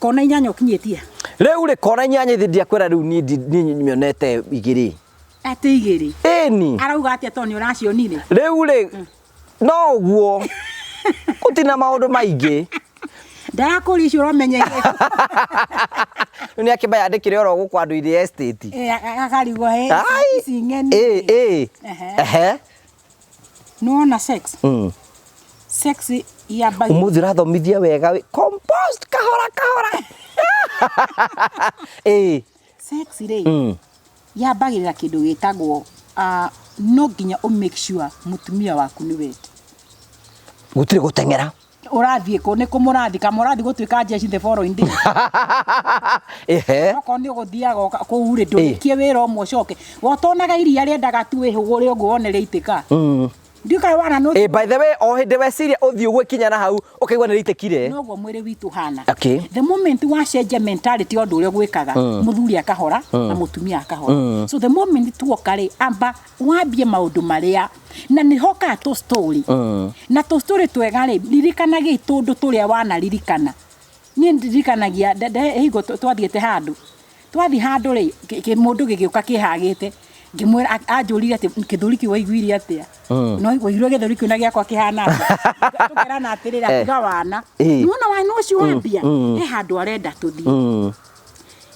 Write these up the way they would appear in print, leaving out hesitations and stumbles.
Kona inyanya ũkinyĩtie? Rĩu rĩ, kona inyanya ithi ndiakwĩra rĩu niĩ niĩ nyonete igĩrĩ. Atĩ igĩrĩ? Ĩni. Arauga atĩa tondũ nĩ ũracionire? Rĩu rĩ, no ũguo gũtirĩ na maũndũ maingĩ. Ndarakũria icio ũramenya irĩkũ? Rĩu nĩ akĩmba yandĩkire oro gũkũ andũ irĩ estate. Eh, akarigwo he Ai! ici ng'eni. Ĩ, ĩ. Ehe. Ehe. Nĩwona sex? Sex yambagia Ũmũthĩ ũrathomithia wega wĩ composed kahora kahora. Ĩ. Sex rĩ, yambagĩrĩra kĩndũ gĩtagwo no nginya ũ make sure mũtumia waku nĩ wete. Gũtirĩ gũteng'era. Ũrathiĩ kũ? Nĩ kũ mũrathiĩ? Kana mũrathiĩ gũtuĩka jeshi the following day? Ehe. Okorwo nĩ ũgũthiaga kũu rĩ, ndũrĩkie wĩra ũmwe ũcoke. We ũtonaga iria rĩendaga tu wĩhũgũre ũguo wone rĩaitĩka? Ndiũĩ kana wana nũ Ĩ, by the way, o hĩndĩ weciria ũthiĩ ũguo ikinya na hau ũkaigua nĩ rĩitĩkire. Noguo mwĩrĩ witũ ũhana. Okay. The moment wacenjia mentality ya ũndũ ũrĩa ũgwĩkaga, mũthuri akahora na mũtumia akahora. So the moment tuoka rĩ, amba wambie maũndũ marĩa na nĩ hokaga tũ story. Na tũ story twega rĩ, ririkanagia tũndũ tũrĩa wanaririkana. Niĩ ndirikanagia hingo twathiĩte handũ. Twathiĩ handũ rĩ, kĩmũndũ gĩgĩũka kĩhagĩte, ngĩmwĩra anjũrire atĩ kĩthũri kĩu waiguire atĩa? No waiguire gĩthũri kĩu na gĩakwa kĩhana atĩa? Tũkerana atĩrĩrĩ, atiga wana. Nĩwona wana ũcio wambia, he handũ arenda tũthiĩ.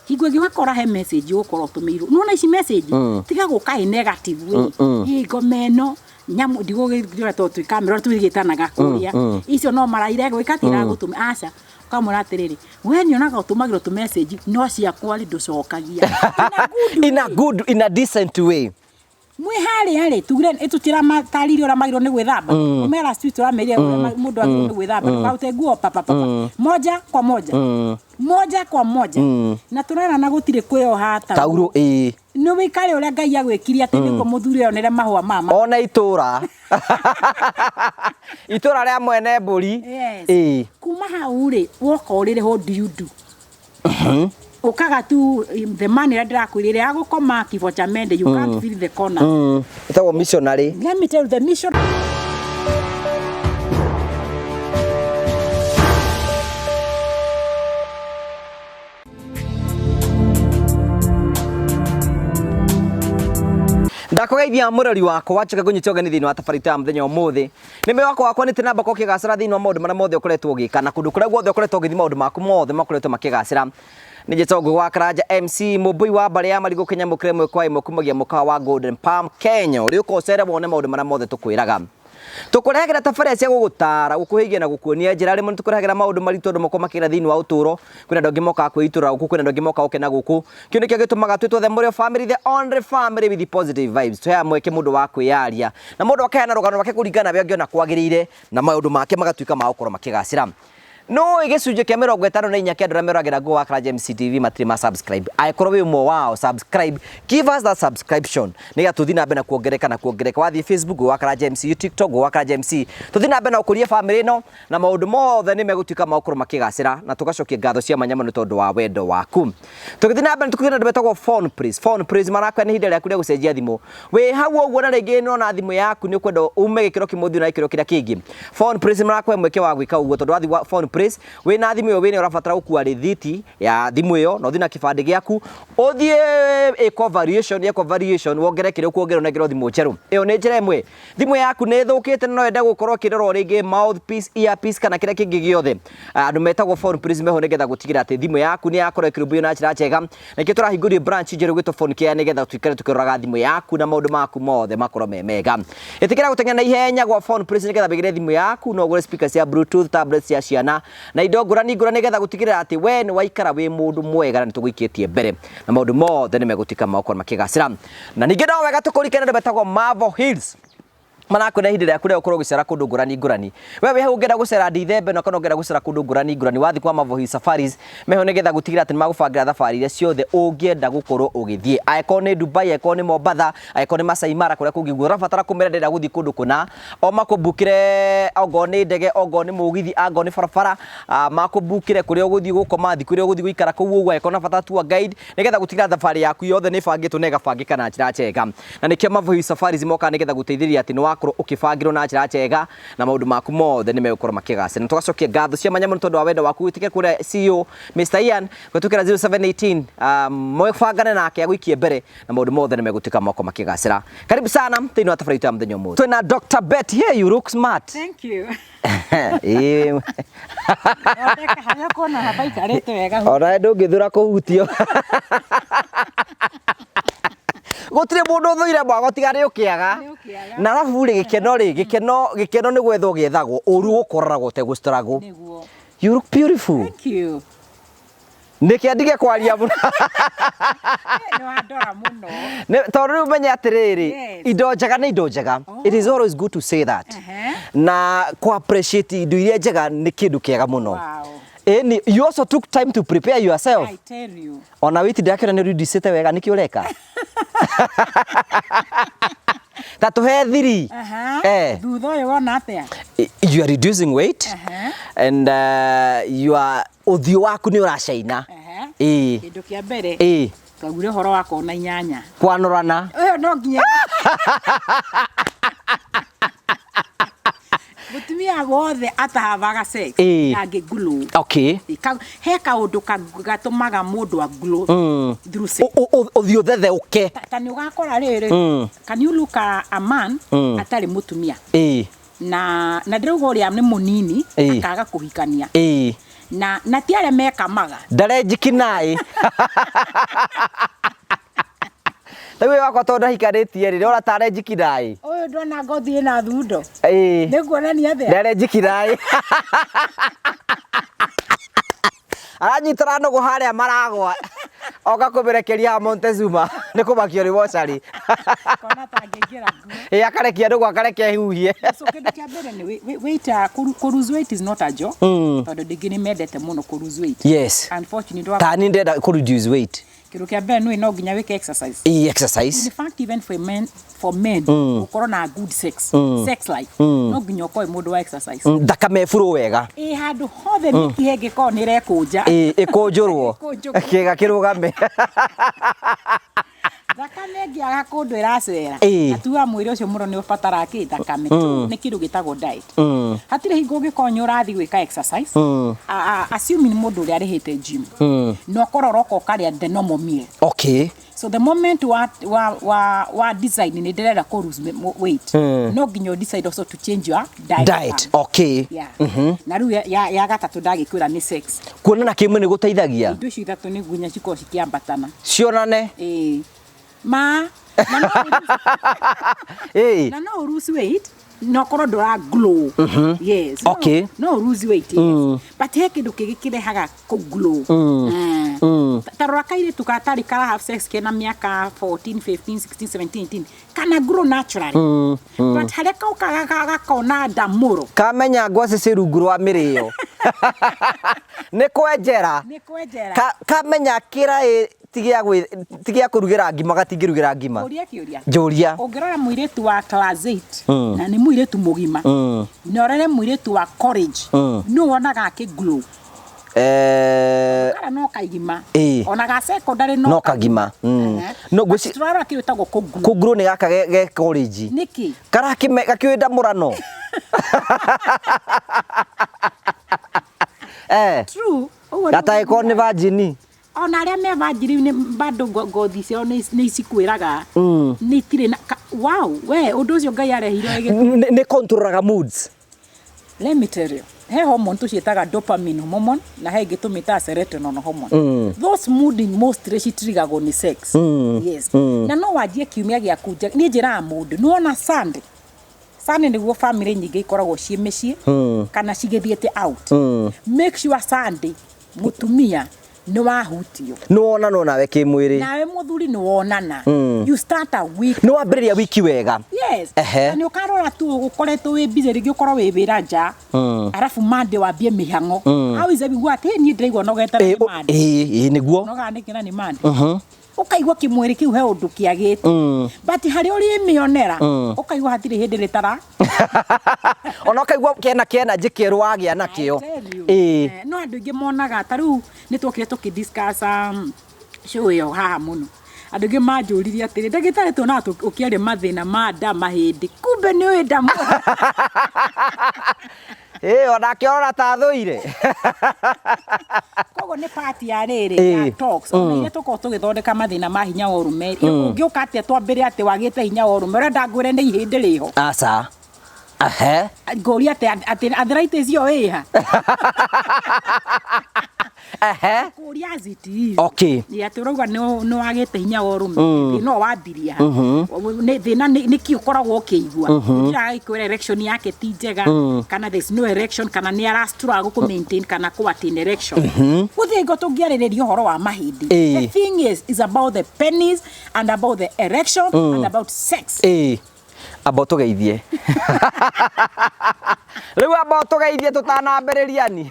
Hingo ĩngĩ ũgakora he message ũgũkorwo ũtũmĩirwo. Nĩwona ici message, tiga gũka ĩ negative ĩ. Ĩ ngoma ĩno, nyamũ ndigũgĩthiora tondũ twĩ kamera twĩgĩtanaga kũrĩa. Icio no maraire gwĩka atĩ iragũtũmĩra. Aca. Ũkamwĩra atĩrĩrĩ, we nyonaga ũtũmagĩrwo tũ message no ciakwa rĩ ndũcokagia. In a good, in a decent way. Mwĩ harĩa rĩ, tugire tũtiramatarire ũrĩa magĩrĩirwo nĩ gwĩthamba. Ũmera last week tũramerire ũrĩa mũndũ agĩrĩirwo nĩ gwĩthamba. Ndũkarute nguo pa pa pa pa. Moja kwa moja. Moja kwa moja. Na tũrerana gũtirĩ kwĩyoha taurũ. Taurũ, ĩĩ. Nĩ wĩikare ũrĩa Ngai agwĩkire atĩ nĩguo mũthuri onere mahũa mama. Ona itũra. Itũra rĩa mwene mbũri. Yes. Ĩĩ. Kuma hau rĩ, woka ũrĩrĩ what do you do? Ũkaga tu the man ĩrĩa ndĩrakwĩrire ya gũkoma kifo cha mende you can't feel the corner. Ĩtagwo missionary. Let me tell you the mission. Ndakũgeithia mũrori wakwa njoke ngũnyite ũgeni thĩinĩ wa tabarĩra ya mũthenya ũmũthĩ. Nĩ mwĩhoko wakwa nĩ tĩnamba ko ũkĩgacĩra thĩinĩ wa maũndũ marĩa mothe ũkoretwo ũgĩka na kũndũ kũrĩa guothe ũkoretwo ũgĩthiĩ maũndũ maku mothe makoretwo makĩgacĩra. Nĩ njĩtagwo Ngũgĩ wa Karanja MC mũmbũi wa mbarĩ ya marigũ kĩnyamũ kĩrĩa ĩmwe kwa ĩmwe kumagia mũkawa wa Golden Palm Kenya. Ũrĩ ũka ũcere wone maũndũ marĩa mothe tũkwĩraga. Tũkũrehagĩra tabarĩra cia gũgũtaara, gũkũhĩgia na gũkuonia njĩra. Rĩmwe nĩ tũkũrehagĩra maũndũ maritũ andũ makoragwo makĩgera thĩinĩ wa ũtũũro. Kwĩna andũ angĩ mokaga kwĩitũrũra gũkũ, kwĩna andũ angĩ mokaga gũkena gũkũ. Kĩu nĩkĩo gĩtũmaga twĩtwo The Mũrĩo Family, the only family with positive vibes. Tũheaga mweke mũndũ wa kwĩyaria na mũndũ akaheana rũgano rwake kũringana na ũrĩa angĩona kwagĩrĩire na maũndũ make magatuĩka ma gũkorwo makĩgacĩra. Nũĩ gĩcunjĩ kĩa 54 kĩa andũ arĩa meroragĩra Ngũgĩ wa Karanja MCTV matirĩ ma subscribe. Angĩkorwo wĩ ũmwe wao, subscribe. Give us that subscription nĩgetha tũthiĩ na mbere na kuongereka na kuongereka. Wathiĩ Facebook Ngũgĩ wa Karanja MC, TikTok Ngũgĩ wa Karanja MC. Tũthiĩ na mbere na gũkũria famĩlĩ ĩno na maũndũ mothe nĩ megũtuĩka ma gũkorwo makĩgacĩra na tũgacokia ngatho cia mwanya mũno nĩ tondũ wa wendo waku. Tũgĩthiĩ na mbere nĩtũkũgĩa na andũ metagwo Phone Praise. Phone Praise marakwĩra nĩ ihinda rĩaku rĩa gũcenjia thimũ. Wĩ hau ũguo na rĩngĩ nĩũrona thimũ yaku nĩ ũkwenda ume gĩkĩro kĩmwe ũthiĩ na gĩkĩro kĩrĩa kĩngĩ. Phone Praise marakũhe mweke wa gwĩka ũguo tondũ wathiĩ gwa Phone Praise wĩna thimũ ĩyo wĩnayo ũrabatara gũkua rĩthiti ya thimũ ĩyo na ũthiĩ na kĩbandĩ gĩaku ũthiĩ ĩkwo valuation, yekwo valuation wongerere kĩrĩa ũkuongerera ũnengerwo thimũ njerũ. Ĩyo nĩ njĩra ĩmwe. Thimũ yaku nĩ ĩthũkĩte na no wende gũkorwo ĩkĩrorwo rĩngĩ mouthpiece, earpiece kana kĩrĩa kĩngĩ gĩothe. Andũ metagwo Phone Prism meho nĩgetha gũtigĩrĩra atĩ thimũ yaku nĩ yakorwo ĩkĩrũmbũiyo na njĩra njega. Na nĩkĩo tũrahingũrire branch njerũ ĩgwĩtwo Phone Care nĩgetha tũikare tũkĩroraga thimũ yaku na maũndũ maku mothe makorwo me mega. Ĩtĩkĩra gũteng'era na ihenya gwa Phone Prism nĩgetha wĩgĩre thimũ yaku no ũgũre speaker cia bluetooth, tablet cia ciana na indo ngũrani ngũrani nĩgetha gũtigĩrĩra atĩ we nĩ waikara wĩ mũndũ mwega na nĩ tũgũikĩtie mbere na maũndũ mothe nĩ megũtuĩka ma gũkorwo makĩgacĩra. Na ningĩ no wega tũkũririkane andũ metagwo Marvel Hills marakwĩra ihinda rĩaku rĩa gũkorwo ũgĩcera kũndũ ngũrani ngũrani. We wĩ hau ũngĩenda gũcera Ndithemba ĩno kana ũngĩenda gũcera kũndũ ngũrani ngũrani wathiĩ kwa Marvel Hills Safaris meho nĩgetha gũtigĩrĩra atĩ nĩ magũbangĩra thabarĩ iria ciothe ũngĩenda gũkorwo ũgĩthiĩ. Angĩkorwo nĩ Dubai, angĩkorwo nĩ Mombatha, angĩkorwo nĩ Masai Mara kũrĩa kũngĩ guothe ũrabatara kũmera ndĩrenda gũthiĩ kũndũ kũna, o makũmbukĩre ongorwo nĩ ndege, ongorwo nĩ mũgithi, angorwo nĩ barabara, makũmbukĩre kũrĩa ũgũthiĩ gũkoma, thikũ iria ũgũthiĩ gũikara kũu ũguo, angĩkorwo ũrabatara tour guide nĩgetha gũtigĩrĩra thabarĩ yaku yothe nĩ ĩbangĩtwo na ĩgabangĩka na njĩra njega. Na nĩkĩo Marvel Hills Safaris mokaga nĩgetha gũteithĩrĩria atĩ nĩ wa wakorwo ũkĩbangĩrwo na njĩra njega na maũndũ maku mothe nĩ megũkorwo makĩgacĩra. Na tũgacokia ngatho cia mwanya mũno tondũ wa wendo waku wĩtĩke kũrĩa CEO Mr. Ian kũhetũkĩra 0718 mwĩbangane nake agũikie mbere na maũndũ mothe nĩ megũtuĩka moko makĩgacĩra. Karibu sana thĩinĩ wa tabarĩra itũ ya mũthenya ũmũthĩ. Twĩna Dr. Betty here, you look smart. Thank you. Ĩĩ. Thondeka harĩa ũkuona habaikarĩte wega. Ona ndũngĩthura kũhutio. Gũtirĩ mũndũ ũthũire mwago tiga nĩ ũkĩaga. Nĩ ũkĩaga. Na arabu rĩ gĩkeno rĩ gĩkeno gĩkeno nĩ gwethwo gĩethagwo ũru gũkoragwo ũtegũstruggle. Nĩguo. You look beautiful. Thank you. Nĩkĩ ndige kwaria mũno. Nĩ wandora mũno. Tondũ rĩu menye atĩrĩrĩ, Yes. indo njega nĩ indo njega. It is always good to say that. Ehe. Na kũ appreciate indo iria njega nĩ kĩndũ kĩega mũno. Wow. Ĩni, you also took time to prepare yourself. I tell you. Ona wĩti ndakĩona nĩ ũrindicĩte wega nĩkĩ ũreka? Ta tũhe thiri. Aha. Eh. Thutha ũyũ wona atĩa? You are reducing weight Aha. and you are ũthiũ waku nĩ ũracaina. Aha. Ĩĩ. Kĩndũ kĩa mbere Ĩĩ. twaugire ũhoro wa kona inyanya. Kwanorana. Ũyũ no nginya mũtumia wothe atahavaga sex Ĩĩ. ndangĩ glow. Okay. He kaũndũ gatũmaga mũndũ a glow through sex. Ũthiũ thetheũke. Ta nĩ ũgakora rĩrĩ, can you look a man atarĩ mũtumia Ĩĩ. na ndĩrauga ũrĩa nĩ mũnini Ĩĩ. akaga kũhikania Ĩĩ. na ti arĩa mekamaga. Ndarenjiki naĩ. Rĩu ũyũ wakwa tondũ ndahikanĩtie rĩ, ndĩrona ta arenjiki naĩ. Ũyũ ndona ngothi ĩna thundo. Ĩĩ. Nĩ kuonania atĩa? Ndarenjiki naĩ. Aranyitũra nũgũ harĩa maragwa. Oka kũmĩrekeria haha Montezuma nĩ kũmakio nĩ mocarĩ. Kona ta angĩingĩra nguo. Ĩĩ akarekia nũgũ akarekia ĩhuhie. So kĩndũ kĩa mbere nĩ weight, kũ lose weight is not a job. Tondũ ndingĩ nĩ mendete mũno kũ lose weight. Yes. Unfortunately, Ta niĩ ndĩrenda kũ reduce weight. Kĩndũ kĩa mbere nĩ no nginya wĩke exercise. Ĩĩ exercise. In fact, even for men gũkorwo na good sex life no nginya ũkorwo wĩ mũndũ wa exercise. Thakame ĩburwo wega. Ĩ handũ hothe mĩkiha ĩngĩkorwo nĩ ĩrekũnja. Ĩĩ ĩkũnjũrwo. Ĩkũnjũrwo. Kĩga kĩrũgame. Thakame ĩngĩaga kũndũ ĩracera Ĩĩ. na tuga mwĩrĩ ũcio mũno nĩ ũbataraga kĩ thakame nĩ kĩndũ gĩtagwo diet. Hatirĩ hingo ũngĩkorwo nĩ ũrathiĩ gwĩka exercise, assuming mũndũ ũrĩa arĩhĩte gym na ũkorwo ũroka ũkarĩa the normal meal. Okay. So the moment wa decide nĩ ndĩrenda kũ lose weight, no nginya ũ decide also to change your diet. Diet. Plan. Okay. Yeah. Na rĩu ya gatatũ ndagĩkwĩra nĩ sex. Kuonana kĩmwe nĩ gũteithagia. Indo icio ithatũ nĩ nginya cikorwo cikĩambatana. Cionane. Ĩĩ. Ma na no Ĩĩ. na no ũ lose weight na ũkorwo ndũra glow. Yes. No- Okay. No ũ lose weight, yes. But he kĩndũ kĩngĩ kĩrehaga kũ glow. Ta rora kairĩtu gatarĩ kara have sex kena mĩaka 14, 15, 16, 17, 18 kana grow naturally. But harĩa kaukaga gakona ndamũro. Kamenya ngwacĩ ciĩ rungu rwa mĩrĩo. Nĩ kwenjera. Nĩ kwenjera. Kamenya kĩraĩ ti gĩa kũrugĩra ngima gatingĩrugĩra ngima. Ũria kĩũria. Njũria. Ũngĩrora mũirĩtu wa class 8 na nĩ mũirĩtu mũgima na ũrore mũirĩtu wa college nĩ wonaga akĩ glow. Kara no kaigima. Ĩĩ. Ona ga secondary no No kagima. No ngwĩci Turarora kĩndũ gĩtagwo kũ glow. kũngurwo nĩ gaka ge college. Nĩkĩ? Karakĩme gakĩũĩ ndamũrano. True. Ũguo nĩguo Gatangĩkorwo nĩ virgin. Ona arĩa me virgin nĩ bado ngothi ciao nĩ icikwĩraga nĩ itirĩ na wow, we ũndũ ũcio Ngai arehire Nĩ controlaga moods. Let me tell you, he hormone tũciĩtaga dopamine hormone na he ĩngĩ tũmĩtaga serotonin hormone. Those mood mostly citrigagwo nĩ sex. Yes. Na no wanjie kiumia gĩaku niĩ njĩraga mũndũ nĩ wona Sunday, Sunday nĩguo family nyingĩ ikoragwo ciĩ mĩciĩ kana cigĩthiĩte out. Make sure Sunday mũtumia nĩ wahutio. Nĩ wonanwo nawe kĩmwĩrĩ. Nawe mũthuri nĩ wonana. You start a week. Nĩ wambĩrĩria wiki wega. Yes. Ehe. Na nĩ ũkarora tu ũkoretwo wĩ busy rĩngĩ ũkorwo wĩ wĩra nja. Arabu Monday wambie mĩhang'o. How is it atĩ niĩ ndĩraigua nogete na nĩ Monday. Ĩĩ nĩguo. Nogaga nĩkĩ na nĩ Monday. Ũkaigua kĩmwĩrĩ kĩu he ũndũ kĩagĩte. But harĩa ũrĩmĩonera ũkaigua hatirĩ hĩndĩ rĩtara. Ona ũkaigua kena kena njĩkĩrwo wagĩa nakĩo. I tell you. Ĩĩ. No andũ aingĩ monaga ta rĩu nĩ twokire tũkĩ discuss show ĩyo haha mũno. Andũ aingĩ manjũririe atĩrĩ, ndagĩtarĩ, tuonaga ũkĩaria mathĩna ma nda, mahĩndĩ, kumbe nĩ ũĩ nda mũno. Ĩ onake orora ta thũire. Koguo nĩ part ya rĩrĩ ya talks, ona iria tũkoragwo tũgĩthondeka mathĩna ma hinya wa ũrũme. Ũngĩũka atĩa twambĩre atĩ wagĩte hinya wa ũrũme, ũrenda ngwĩre nĩ ihĩndĩ rĩho? Aca. Ehe. Ngũria atĩ arthritis ĩyo ĩha? Ehe. Kũria as it is. Nĩ atĩ ũrauga nĩ wagĩte hinya wa ũrũme, thĩna ũyũ wambirie ha? Nĩ thĩna nĩkĩ ũkoragwo ũkĩigua? Gũtirĩ erection yake ti njega, kana there is no erection, kana nĩ ara struggle kũ maintain kana kũ attain erection. Gũtirĩ hingo tũngĩarĩrĩria ũhoro wa mahĩndĩ. The thing is about the penis and about the erection and about sex. Ĩĩ, amba ũtũgeithie rĩu, amba ũtũgeithie tũtanambĩrĩria ni.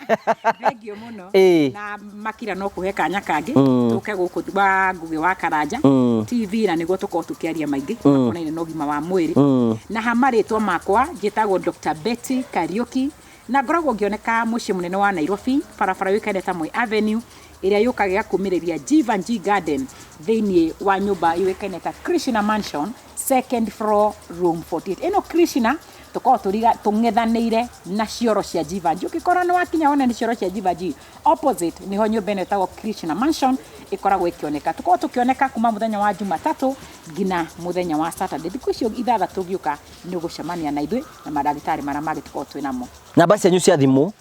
Thengiũ mũno. Na makira no kũhe kanya kangĩ tũke gũkũ wa Ngũgĩ wa Karanja TV, na nĩguo tũkorwo tũkĩaria maingĩ makonainie na ũgima wa mwĩrĩ. Na ha marĩtwa makwa, njĩtagwo Dr. Betty Kariuki, na ngoragwo ngĩoneka mũciĩ mũnene wa Nairobi, barabara yũĩkaine ta Moi Avenue, ĩrĩa yũkaga ĩgakumĩrĩria Jeevanjee Garden, thĩinĩ wa nyũmba yũĩkaine ta Krishna Mansion, second floor, room 48. Ĩno Krishna tũkoragwo tũng'ethanĩire na cioro cia Jeevanjee. Ũngĩkorwo nĩ wakinya wone nĩ cioro cia Jeevanjee, opposite nĩho nyũmba ĩno ĩtagwo Krishna Mansion ĩkoragwo ĩkĩoneka. Tũkoragwo tũkĩoneka kuma mũthenya wa Jumatatũ nginya mũthenya wa Saturday. Thikũ icio 6 ũgĩũka nĩ ũgũcemania na ithuĩ na mandagĩtarĩ marĩa mangĩ tũkoragwo twĩ namo. Namba cianyu cia thimũ?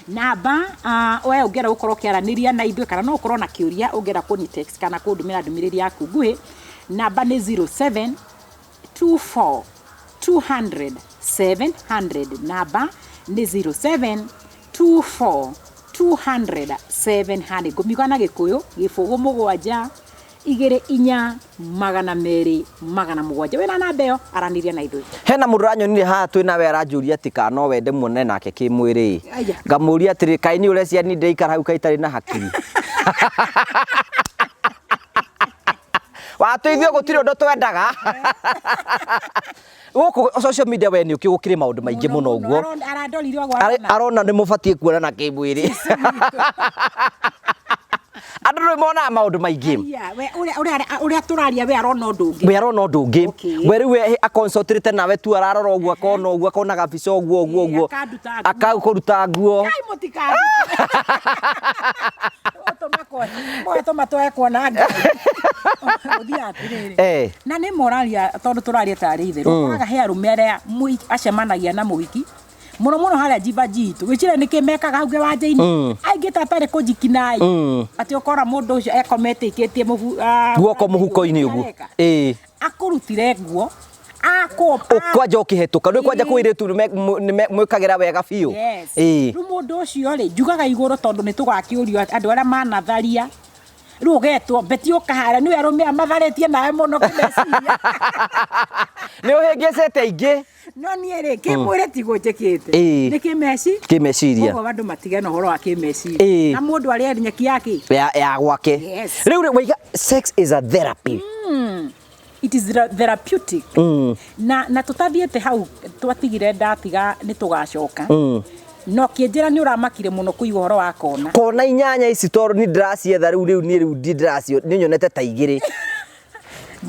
Namba we ũngĩenda gũkorwo ũkĩaranĩria na ithuĩ, kana no ũkorwo na kĩũria ũngĩenda kũni text kana kũndũmĩra ndũmĩrĩri yaku nguhĩ, namba nĩ 07 24 200 700. Namba nĩ 07 24 200 700. Ngũmiuga na Gĩkũyũ, 072 4 200 700. Wĩna namba ĩyo, aranĩria na ithuĩ. Hena mũndũ ũranyonire haha twĩ nawe, aranjũria atĩ kana no wende muonane nake kĩmwĩrĩ. Aya. Ngamũria atĩrĩ, kaĩ niĩ ũreciria niĩ ndĩraikara hau kaĩ itarĩ na hakiri? Watũithio gũtirĩ ũndũ twendaga gũkũ social media. We nĩ ũkĩ gũkĩrĩ maũndũ maingĩ mũno ũguo. Arandorire ũguo. Arona nĩ mũbatiĩ kuonana kĩmwĩrĩ. Andũ nĩ monaga maũndũ maingĩ. Aya, we ũrĩa tũraria, we arona ũndũ ũngĩ. We arona ũndũ ũngĩ. We rĩu we aconcentrate nawe tu, ararora ũguo, akona ũguo, akona gabica ũguo ũguo ũguo. Akanduta nguo. Akakũruta nguo. Kai mũtikandute. Mũgatũma twae kuona Ngai. Ũthiaga atĩrĩrĩ. Na nĩ moraria, tondũ tũraria tarĩ itherũ, ũkoraga he arũme arĩa acemanagia na mũhiki mũno mũno harĩa Jeevanjee itũ, gwĩciria nĩkĩ mekaga hau kĩwanja-inĩ, aingĩ ta atarĩ kũnjikinai, atĩ ũkora mũndũ ũcio ekomete ikĩtie mũbu guoko mũhuko-inĩ ũguo. Areka. Akũrutire nguo akũ Kwanja ũkĩhetũka nĩ kwanja kwĩ irĩtu mwĩkagĩra wega biũ. Yes. Rĩu mũndũ ũcio rĩ, njugaga igũrũ, tondũ nĩ tũgakĩũrio andũ arĩa manatharia. Rĩu ũgetwo beti ũkahara nĩwe arũme aya matharĩtie nawe mũno kĩmeciria. Nĩ ũhĩngĩcĩte aingĩ. No niĩ rĩ, kĩmwĩrĩ tiguo njĩkĩte. Nĩ kĩmeci. Kĩmeciria. Koguo andũ matigane ũhoro wa kĩmeciria. Ĩĩ. Na mũndũ arĩa nyeki yake ya gwake. Yes. Rĩu rĩ, waiga sex is a therapy. It is therapeutic. Na tũtathiĩte hau twatigire, ndatiga nĩ tũgacoka, no kĩnjĩra nĩ ũramakire mũno kũigua ũhoro wa kona. Kona 8 ici, tondũ ni ndĩracietha rĩu niĩ rĩu ndiracio, nĩ nyonete ta igĩrĩ.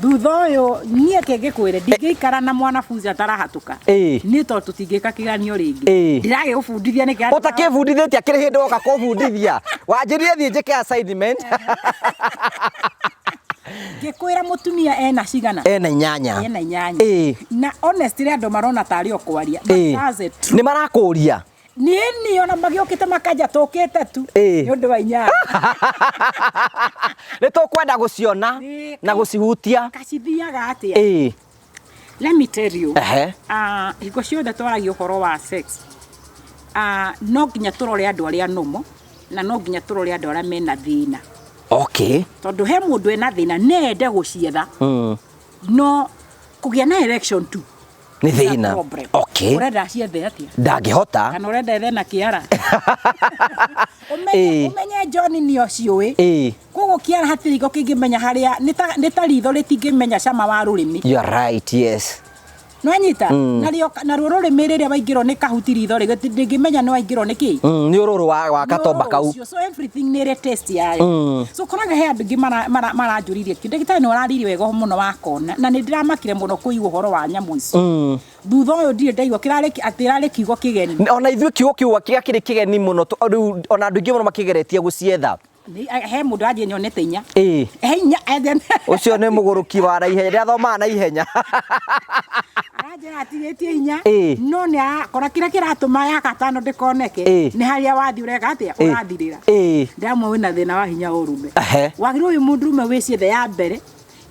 Thutha ũyũ niĩ kĩngĩkwĩre, ndingĩikara na mwanafunzi atarahatũka. Niĩ tondũ tũtingĩka kĩgeranio rĩngĩ. Ndiragĩgũbundithia nĩkĩ andũ Ũtakĩbundithĩtie, akĩrĩ hĩndĩ woka kũbundithia wanjĩrire thiĩ njĩke assignment. Ngĩkwĩra mũtumia ena cigana? Ena 8. Ena 8. Na honestly, andũ marona tarĩ o kwaria, but that's it. Nĩ marakũria. Niĩ niĩ ona magĩũkĩte makanja tũkĩte tu nĩ ũndũ wa 8. Nĩ tũkwenda gũciona na gũcihutia. Kacithiaga atĩa? Let me tell you. Hingo ciothe twaragia ũhoro wa sex, no nginya tũrore andũ arĩa nomo, na no nginya tũrore andũ arĩa mena thĩna. Tondũ he mũndũ ena thĩna, nĩ ende gũcietha, no kũgĩa na erection tu nĩ is a thĩna. Problem. Ũrenda aciethe atĩa? Ndangĩhota. Kana ũrenda ethe na kĩara? Ũmenye, ũmenye John nĩ ũciũĩ. Koguo kĩara hatirĩ hingo kĩngĩmenya harĩa nĩ ta ritho rĩtingĩmenya cama wa rũrĩmĩ. You are right, yes. Nwanyita naruo rũrĩmĩ rĩrĩa waingĩrwo nĩ kahuti ritho rĩ, ndĩngĩmenya nĩ waingĩrwo nĩ kĩ. Nĩ ũrũrũ wa katomba kau. Ũcio. So everything nĩ ĩrĩ taste yayo. So koraga he andũ aingĩ maranjũririe kĩ ndagĩtarĩ nĩ ũraririe wega mũno wa kona, na nĩ ndĩramakire mũno kũigua ũhoro wa nyamũ ici. Thutha ũyũ ndirĩ ndaigua kĩrarĩ atĩ ĩrarĩ kiugo kĩgeni. Ona ithuĩ kiugo kĩu kĩakĩrĩ kĩgeni mũno, rĩu ona andũ aingĩ mũno makĩgeretie gũcietha. He mũndũ anjie nyonete inya. Ĩĩ. He inya and then Ũcio nĩ mũgũrũki wa na ihenya, nĩathomaga na ihenya. Aranjĩra atigĩtie inya. Ĩĩ. No nĩ arakora kĩrĩa kĩratũma ya gatano ndĩkoneke nĩ harĩa wathiĩ ũreka atĩa, ũrathirĩra. Ndamwe wĩna thĩna wa hinya wa ũrũme. Wagĩrĩirwo wĩ mũndũrũme wĩciethe ya mbere,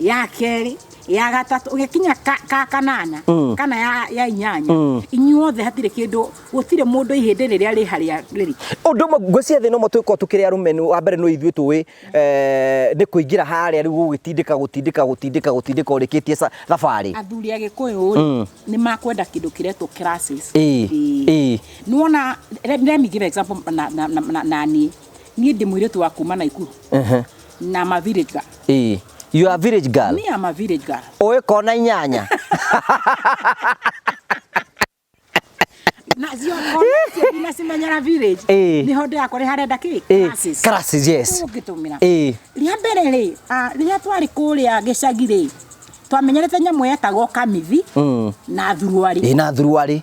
ya kerĩ, ya gatatũ, ũgĩkinya ka kanana, kana ya inyanya, inyuothe hatirĩ kĩndũ, gũtirĩ mũndũ ihĩndĩ rĩrĩa rĩ harĩa rĩrĩ. Ũndũ ũmwe ngwĩciria thĩna ũmwe tũgĩkorwo tũkĩrĩ arũme nĩ wa mbere no ithuĩ tũĩ, nĩ kũingĩra harĩa rĩu gũgĩtindĩka gũtindĩka gũtindĩka gũtindĩka ũrĩkĩtie thabarĩ. Athuri a Gĩkũyũ rĩ, nĩ makwenda kĩndũ kĩretwo classes. Ĩĩ. Ĩĩ. Nĩwona, let me give example na niĩ. Niĩ ndĩ mũirĩtu wa kuma Naikuru. Na ma village girl. Ĩĩ. You are a village girl? Me, I'm a village girl. Ũĩ kona inyanya? Na cio kona icio ndinacimenyera village. Ĩĩ. Nĩho ndĩrakora harenda kĩ? Ĩĩ. Classes. Classes, yes. Ũngĩtũmĩra. Ĩĩ. Rĩa mbere rĩ, rĩrĩa twarĩ kũrĩa gĩcagi rĩ, twamenyerete nyamũ yetagwo kamithi na thuruarĩ. Ĩĩ, na thuruarĩ.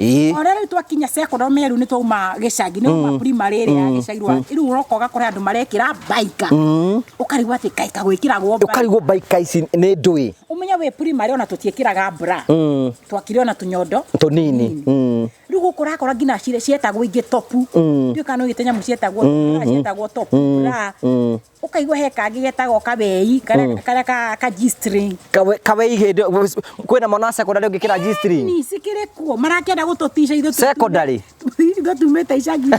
Ĩĩ. O rĩrĩa rĩu twakinya secondary Meru nĩ twauma gĩcagi, nĩ wauma primary ĩrĩa ya gĩcagi rwa, rĩu ũroka ũgakora andũ marekĩra baika. Ũkarigwo atĩ kaĩ kagwĩkĩragwo baika. Ũkarigwo baika ici nĩ ndũĩ. Ũmenye wĩ primary ona tũtiĩkĩraga bra. Twakire ona tũnyondo. Tũnini. Rĩu gũkũ ũrakora nginya cietagwo ingĩ topu. Ndiũĩ kana nĩ ũgĩte nyamũ cietagwo bra, cietagwo topu, bra. Ũkaigua he kangĩ getagwo kawei, karĩa ka G-string. Kawei hĩndĩ kwĩna mwana wa secondary ũngĩkĩra G-string? Ĩni, cikĩrĩ kuo, marakĩenda gũtũtica ithuĩ Secondary? Ithuĩ tumĩte icagi.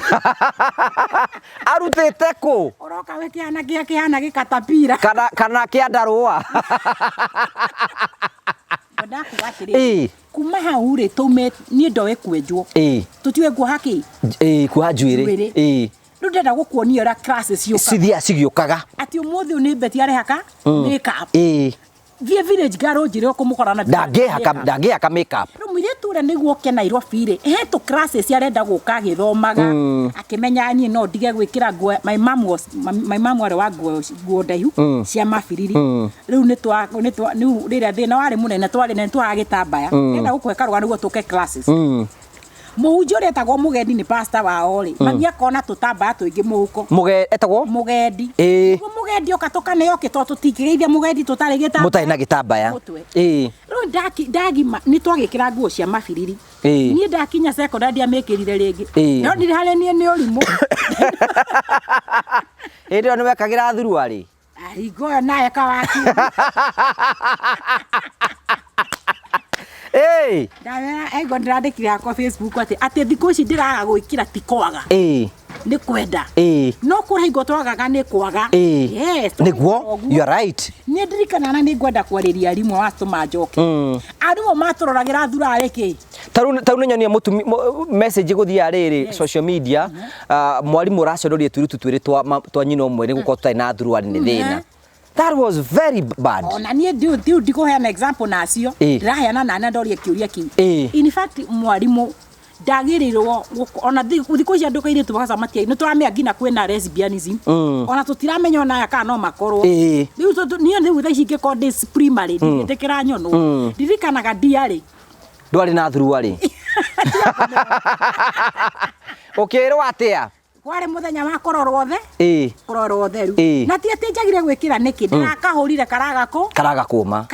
Arutĩte kũ? Ũroka we kĩhana kĩa kĩhana gĩkatapira. Kana kĩandarũa. Ndakuga atĩrĩrĩ, kuma hau rĩ, taume niĩ ndoĩ kwenjwo. Tũtiũĩ kuoha kĩ? Ĩĩ, kuoha njuĩrĩ. Njuĩrĩ. Rĩu ndĩrenda gũkuonia ũrĩa classes ciũkaga. Cithiaga cigĩũkaga. Atĩ ũmũthĩ ũyũ nĩ Betty arehaka makeup. Thiĩ village girl ũnjĩre ũkũmũkora na makeup. Ndangĩhaka makeup. Rĩu mũirĩtu ũrĩa nĩguo oke Nairobi rĩ, he tũ classes arenda gũka agĩthomaga, akĩmenya niĩ no ndige gwĩkĩra nguo. My mom was, my mom warĩ wa nguo ndaihu cia mabiriri. Rĩu nĩ twa, nĩ twa, rĩu rĩrĩa thĩna warĩ mũnene twarĩ na nĩ twaga gĩtambaya. Ndĩrenda gũkũhe karũgano nĩguo tũke classes. Mũhunjia ũrĩa etagwo Mũgendi nĩ pastor wao rĩ, mami akona tũtambaya tũingĩ mũhuko. Etagwo? Mũgendi. Ĩĩ. Nĩguo Mũgendi oka tũkaneo kĩ, tondũ tũtingĩgeithia Mũgendi tũtarĩ gĩtambaya. Mũtarĩ na gĩtambaya. Mũtwe. Ĩĩ. Rĩu ndagima, nĩ twagĩkĩra nguo cia mabiriri. Ĩĩ. Niĩ ndakinya secondary ndiamĩkĩrire rĩngĩ. Ĩĩ. No ndirĩ harĩa niĩ nĩ ũrimũ. Hĩndĩ ĩyo nĩ wekagĩra thuruarĩ? Ahingo ĩyo nayo kawaki. Ĩĩ. Ndamera, aigua ndĩrandĩkire hakwa Facebook atĩ thikũ ici ndĩraga gwĩkĩra ti kwaga. Ĩĩ. Nĩ kwenda. Ĩĩ. No kũrĩ hingo twagaga nĩ kwaga. Ĩĩ. Yes, Nĩguo, twagaga ũguo. you are right. Nĩ ndirikanaga na nĩ ngwenda kwarĩria arimũ watũma njoke. Arimũ matũroragĩra thurarĩ kĩ? Ta rĩu nĩ nyonia message gũthiaga rĩrĩ, social media, mwarimũ ũraconoria tũirĩtu twĩrĩ twa nyina ũmwe nĩ gũkorwo tũtarĩ na thuruarĩ nĩ thĩna. That was very bad. Ona niĩ ndiũ ndikũheana example nacio. Ĩĩ. Ndĩraheana na ndorie kĩũria kĩu. Ĩĩ. In fact, mwarimũ ndagĩrĩirwo ona thikũ ici andũ kairĩtu magacamatia, nĩ tũramenya nginya kwĩna lesbianism. Ona tũtiramenya ona aya kana no makorwo. Ĩĩ. Rĩu niĩ rĩu thaa ici ingĩkorwo ndĩ primary, ndingĩtĩkĩra nyonwo. Ndirikanaga ndiarĩ. Ndwarĩ na thuruarĩ. Ũkĩrwo atĩa? Kwarĩ mũthenya wa kũrorwo the? Ĩĩ. Kũrorwo theru. Ĩĩ. Na ti atĩ njagire gwĩkĩra nĩkĩ, ndĩrakahũrire karaga kũ? Karaga kũma.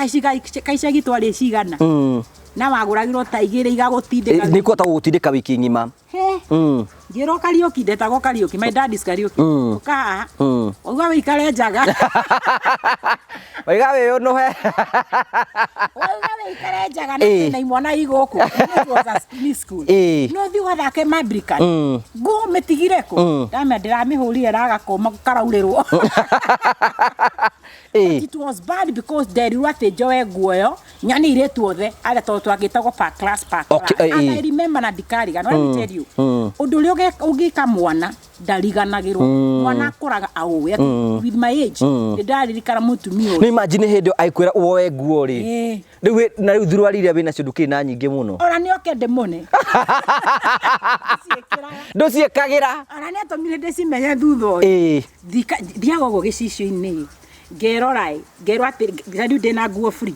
Kaicagi twarĩ cigana. Na wagũragĩrwo ta igĩrĩ igagũtindĩka. Nĩ kũhota gũgũtindĩka wiki ng'ima. He. Ngĩrwo Kariũki, ndetagwo Kariũki, my dad is Kariũki. Ũka haha. Wauga wĩikare njaga. Waiga wĩyũnũhe. Wauga wĩikare njaga na Ĩĩ. kwĩna imwana igũkũ. It was a school. Ĩĩ. No thiĩ ũgathake Mabrika. Nguo mĩtigire kũ? Ndamenya ndĩramĩhũrire ĩraga kũma karaurĩrwo. Ĩĩ. It was bad because nderirwo atĩ njoe nguo ĩyo nyoni irĩtu othe arĩa tondũ twagĩtagwo per class per class. Okay, And ĩĩ. I remember na ndikarigana. Let me tell you, ũndũ ũrĩa ũngĩka mwana ndariganagĩrwo. Mwana akũraga aũĩ atĩ with my age nĩ ndaririkana mũtumia Nĩ ũyũ. imagine hĩndĩ ĩyo aikwĩra woe nguo rĩ. Ĩĩ. Rĩu na rĩu thuruarĩ iria wĩnacio ndũkĩrĩ na nyingĩ mũno. Ona nĩ oke ndĩmũne. Ciĩkĩraga. Ndũciĩkagĩra. Ona nĩ atũmire ndĩcimenye thutha ũyũ. Ĩĩ. Thiaga ũguo gĩcicio-inĩ ngerora ĩ ngerwo atĩ rĩu ndĩna nguo free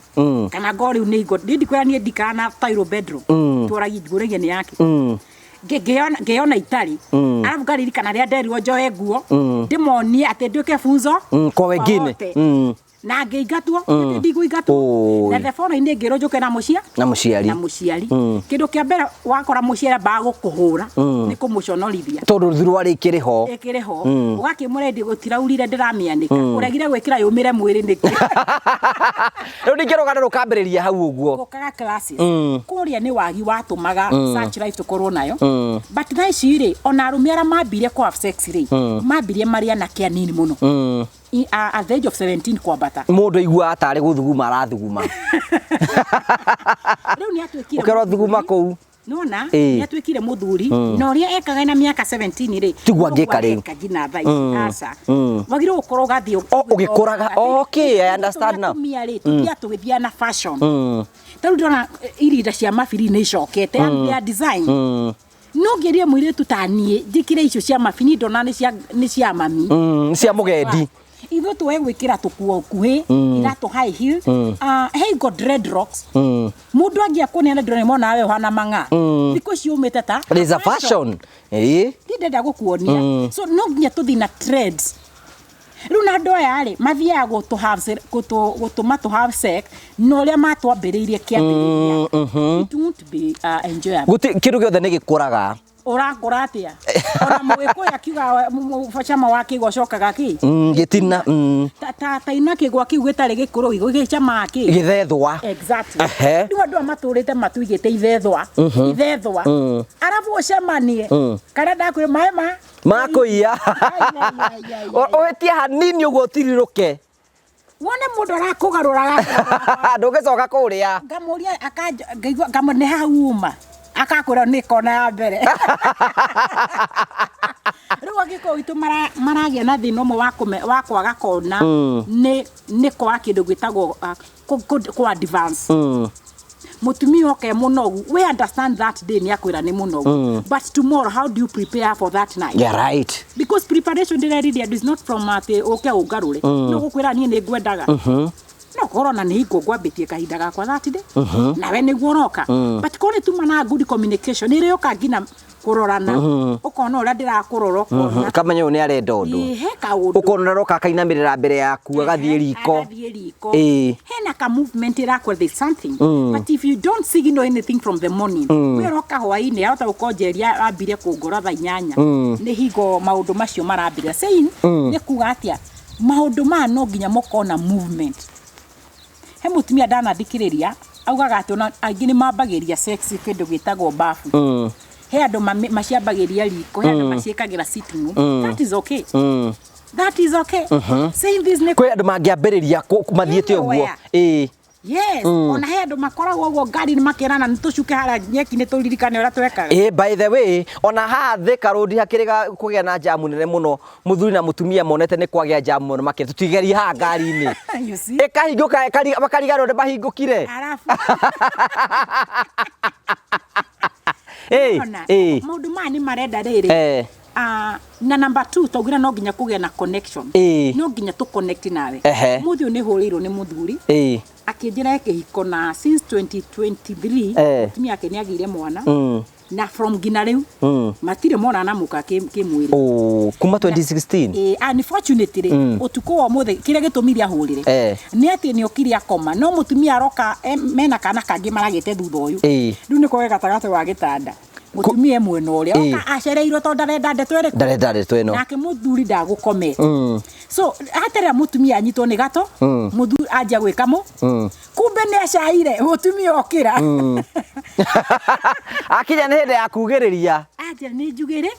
kana ngorwo rĩu nĩ ingo niĩ ndikwĩra niĩ ndikara na tairũ bedroom tũragia ngũragia nĩ yake. Ngeyona itarĩ arabu ngaririkana rĩrĩa nderirwo njoe nguo ndĩmonie atĩ nduĩke funzo Kwa wengine. wote. Na ngĩingatwo atĩ ndigũingatwo. Oi. Na the following day ngĩrwo njũke na mũcia Na mũciari. Na mũciari. Kĩndũ kĩa mbere wakora mũciari ambaga gũkũhũra nĩ kũmũconorithia. Tondũ thuruarĩ ikĩrĩ ho. Ĩkĩrĩ ho ũgakĩmwĩra ndĩ gũtiraurire ndĩramĩanĩka ũregire gwĩkĩra yũmĩre mwĩrĩ nĩkĩ? Rĩu ningĩ rũgano rũkambĩrĩria hau ũguo. Gũkaga classes kũrĩa nĩ wagi watũmaga such life tũkorwo nayo, but thaa ici rĩ ona arũme arĩa mambirie kũ have sex rĩ mambirie marĩ anake anini mũno. At the age of 17 kwambata. Mũndũ aiguaga tarĩ gũthuguma arathuguma. Rĩu nĩ atuĩkire Ũkerwo thuguma mũthuri. kũu. Nona Ĩĩ. nĩ atuĩkire mũthuri na ũrĩa ekaga na mĩaka 17 rĩ Tiguo noguo angĩka rĩu. areka nginya thaa ici aca wagĩrĩirwo gũkorwo ũgathiĩ O, ũgĩkũraga. Okay, I understand now. Atumia rĩ tũthiaga tũgĩthiaga na fashion. Ta rĩu ndĩrona irinda cia mabiri nĩ icokete and they are design. No ngĩrie mũirĩtu ta niĩ njĩkĩre icio cia mabini ndona nĩ cia mami. Cia mũgendi. Ithuĩ tuoe gwĩkĩra tũkuo kuhĩ iratũ high heel. Ah, he ngo dreadlocks mũndũ angĩa kũneana ndĩrona mona we ũhana mang'a thikũ ici umĩte ta There's a fashion. Ĩĩ. Ti ndenda gũkuonia, so no nginya tũthiĩ na trends rĩu na andũ aya rĩ mathiaga gũtũma tũ have sex na ũrĩa matwambĩrĩirie kĩambĩrĩria. It won't be enjoyable. Gũtirĩ kĩndũ gĩothe nĩ gĩkũraga. Ũrakũra atĩa ona mũgĩkũyũ akiuga cama wa kĩgwa ũcokaga kĩ Gĩtina. Ta ina kĩgwa kĩu gĩtarĩ gĩkũrũ gĩcamaga kĩ? Gĩthethwa. Exactly. Ehe. Rĩu andũ aya matũrĩte matuigĩte ithethwa ithethwa arabu ũcemanie karĩa ndakwĩ maĩ ma Makũiya. Ai, ai, ai, ai, ai. Ũhĩtie hanini ũguo ũtirirũke. Wone mũndũ arakũgarũra agakũgarũra. Ndũngĩcoka kũrĩa. Ngamũria ngaigua ngamũ nĩ hau uma akakwĩra nĩ kona ya mbere. Rĩu angĩkorwo witũ maragĩa na thĩna ũmwe wa kwaga kona nĩ kwaga kĩndũ gĩtagwo kũ advance. Mũtumia oke mũnogu, we understand that day nĩ akwĩra nĩ mũnogu, but tomorrow how do you prepare for that night? Yeah, right. Because preparation ndĩreririe andũ is not from atĩ ũke ũngarũre no gũkwĩra niĩ nĩ ngwendaga no korwo na nĩ hingo ngwambĩtie kahinda gakwa that day nawe nĩguo ũroka, but korwo nĩ tuma na good communication nĩ ĩrĩũka nginya kũrorana ũkona ũrĩa ndĩrakũrora ũkona Kamenya ũyũ nĩ arenda ũndũ. Ĩĩ, he kaũndũ. Ũkona ũroka akainamĩrĩra mbere yaku agathiĩ riko. Agathiĩ riko. Ĩĩ. Hena ka movement ĩrakora there's something, but if you don't signal anything from the morning we ũroka hwainĩ ahota gũkonjeria ambire kũngora thaa 8 nĩ hingo maũndũ macio marambĩrĩria saying. Nĩ kuga atĩa maũndũ maya no nginya mũkona movement. He mũtumia ndanathikĩrĩria augaga atĩ ona aingĩ nĩ mambagĩria sex kĩndũ gĩtagwo bafu. He andũ maciambagĩria riko, he andũ maciĩkagĩra sitting room. That is okay, that is okay. Saying this nĩ Kwĩ andũ mangĩambĩrĩria mathiĩte ũguo. Anywhere. Ĩĩ. Yes, ona he andũ makoragwo ũguo ngari-inĩ makerana nĩ tũcuke harĩa nyeki nĩ tũririkane ũrĩa twekaga. Ĩĩ, by the way, ona haha Thika Road hakĩrĩ kũgĩa na jamu nene mũno mũthuri na mũtumia monete nĩ kwagĩa jamu mũno makĩria tũtigerie haha ngari-inĩ. You see? Ĩkahingũka makariganĩrwo nĩ mahingũkire. Arabu Ĩĩ. ona Ĩĩ. maũndũ maya nĩ marenda rĩrĩ. Ah, na number two twaugire no nginya kũgĩa na connection. No nginya tũ connect nawe. Mũthĩ ũyũ nĩ hũrĩirwo nĩ mũthuri akĩnjĩra e kĩhiko na since 2023 mũtumia wake nĩ agĩire mwana na from nginya rĩu matirĩ monana mũka kĩmwĩrĩ. Oh, kuma 2016. Eh, unfortunately ũtukũ wa ũmũthĩ kĩrĩa gĩtũmire ahũrĩre nĩ atĩ nĩ okire akoma no mũtumia aroka mena kana kangĩ maragĩte thutha ũyũ. Rĩu nĩ koge gatagatĩ wa gĩtanda mũtumia e mwena ũrĩa oka acereirwo tondũ ndarenda ndeto ĩrĩkũ. Ndarenda ndeto ĩno. Nake mũthuri ndagũkomete, so aterera mũtumia anyitwo nĩ gato mũthuri anjia gwĩka mũ kumbe nĩ acaire mũtumia okĩra. Akinya nĩ hĩndĩ ya kugĩrĩria. Anjĩra nĩ njugĩrĩ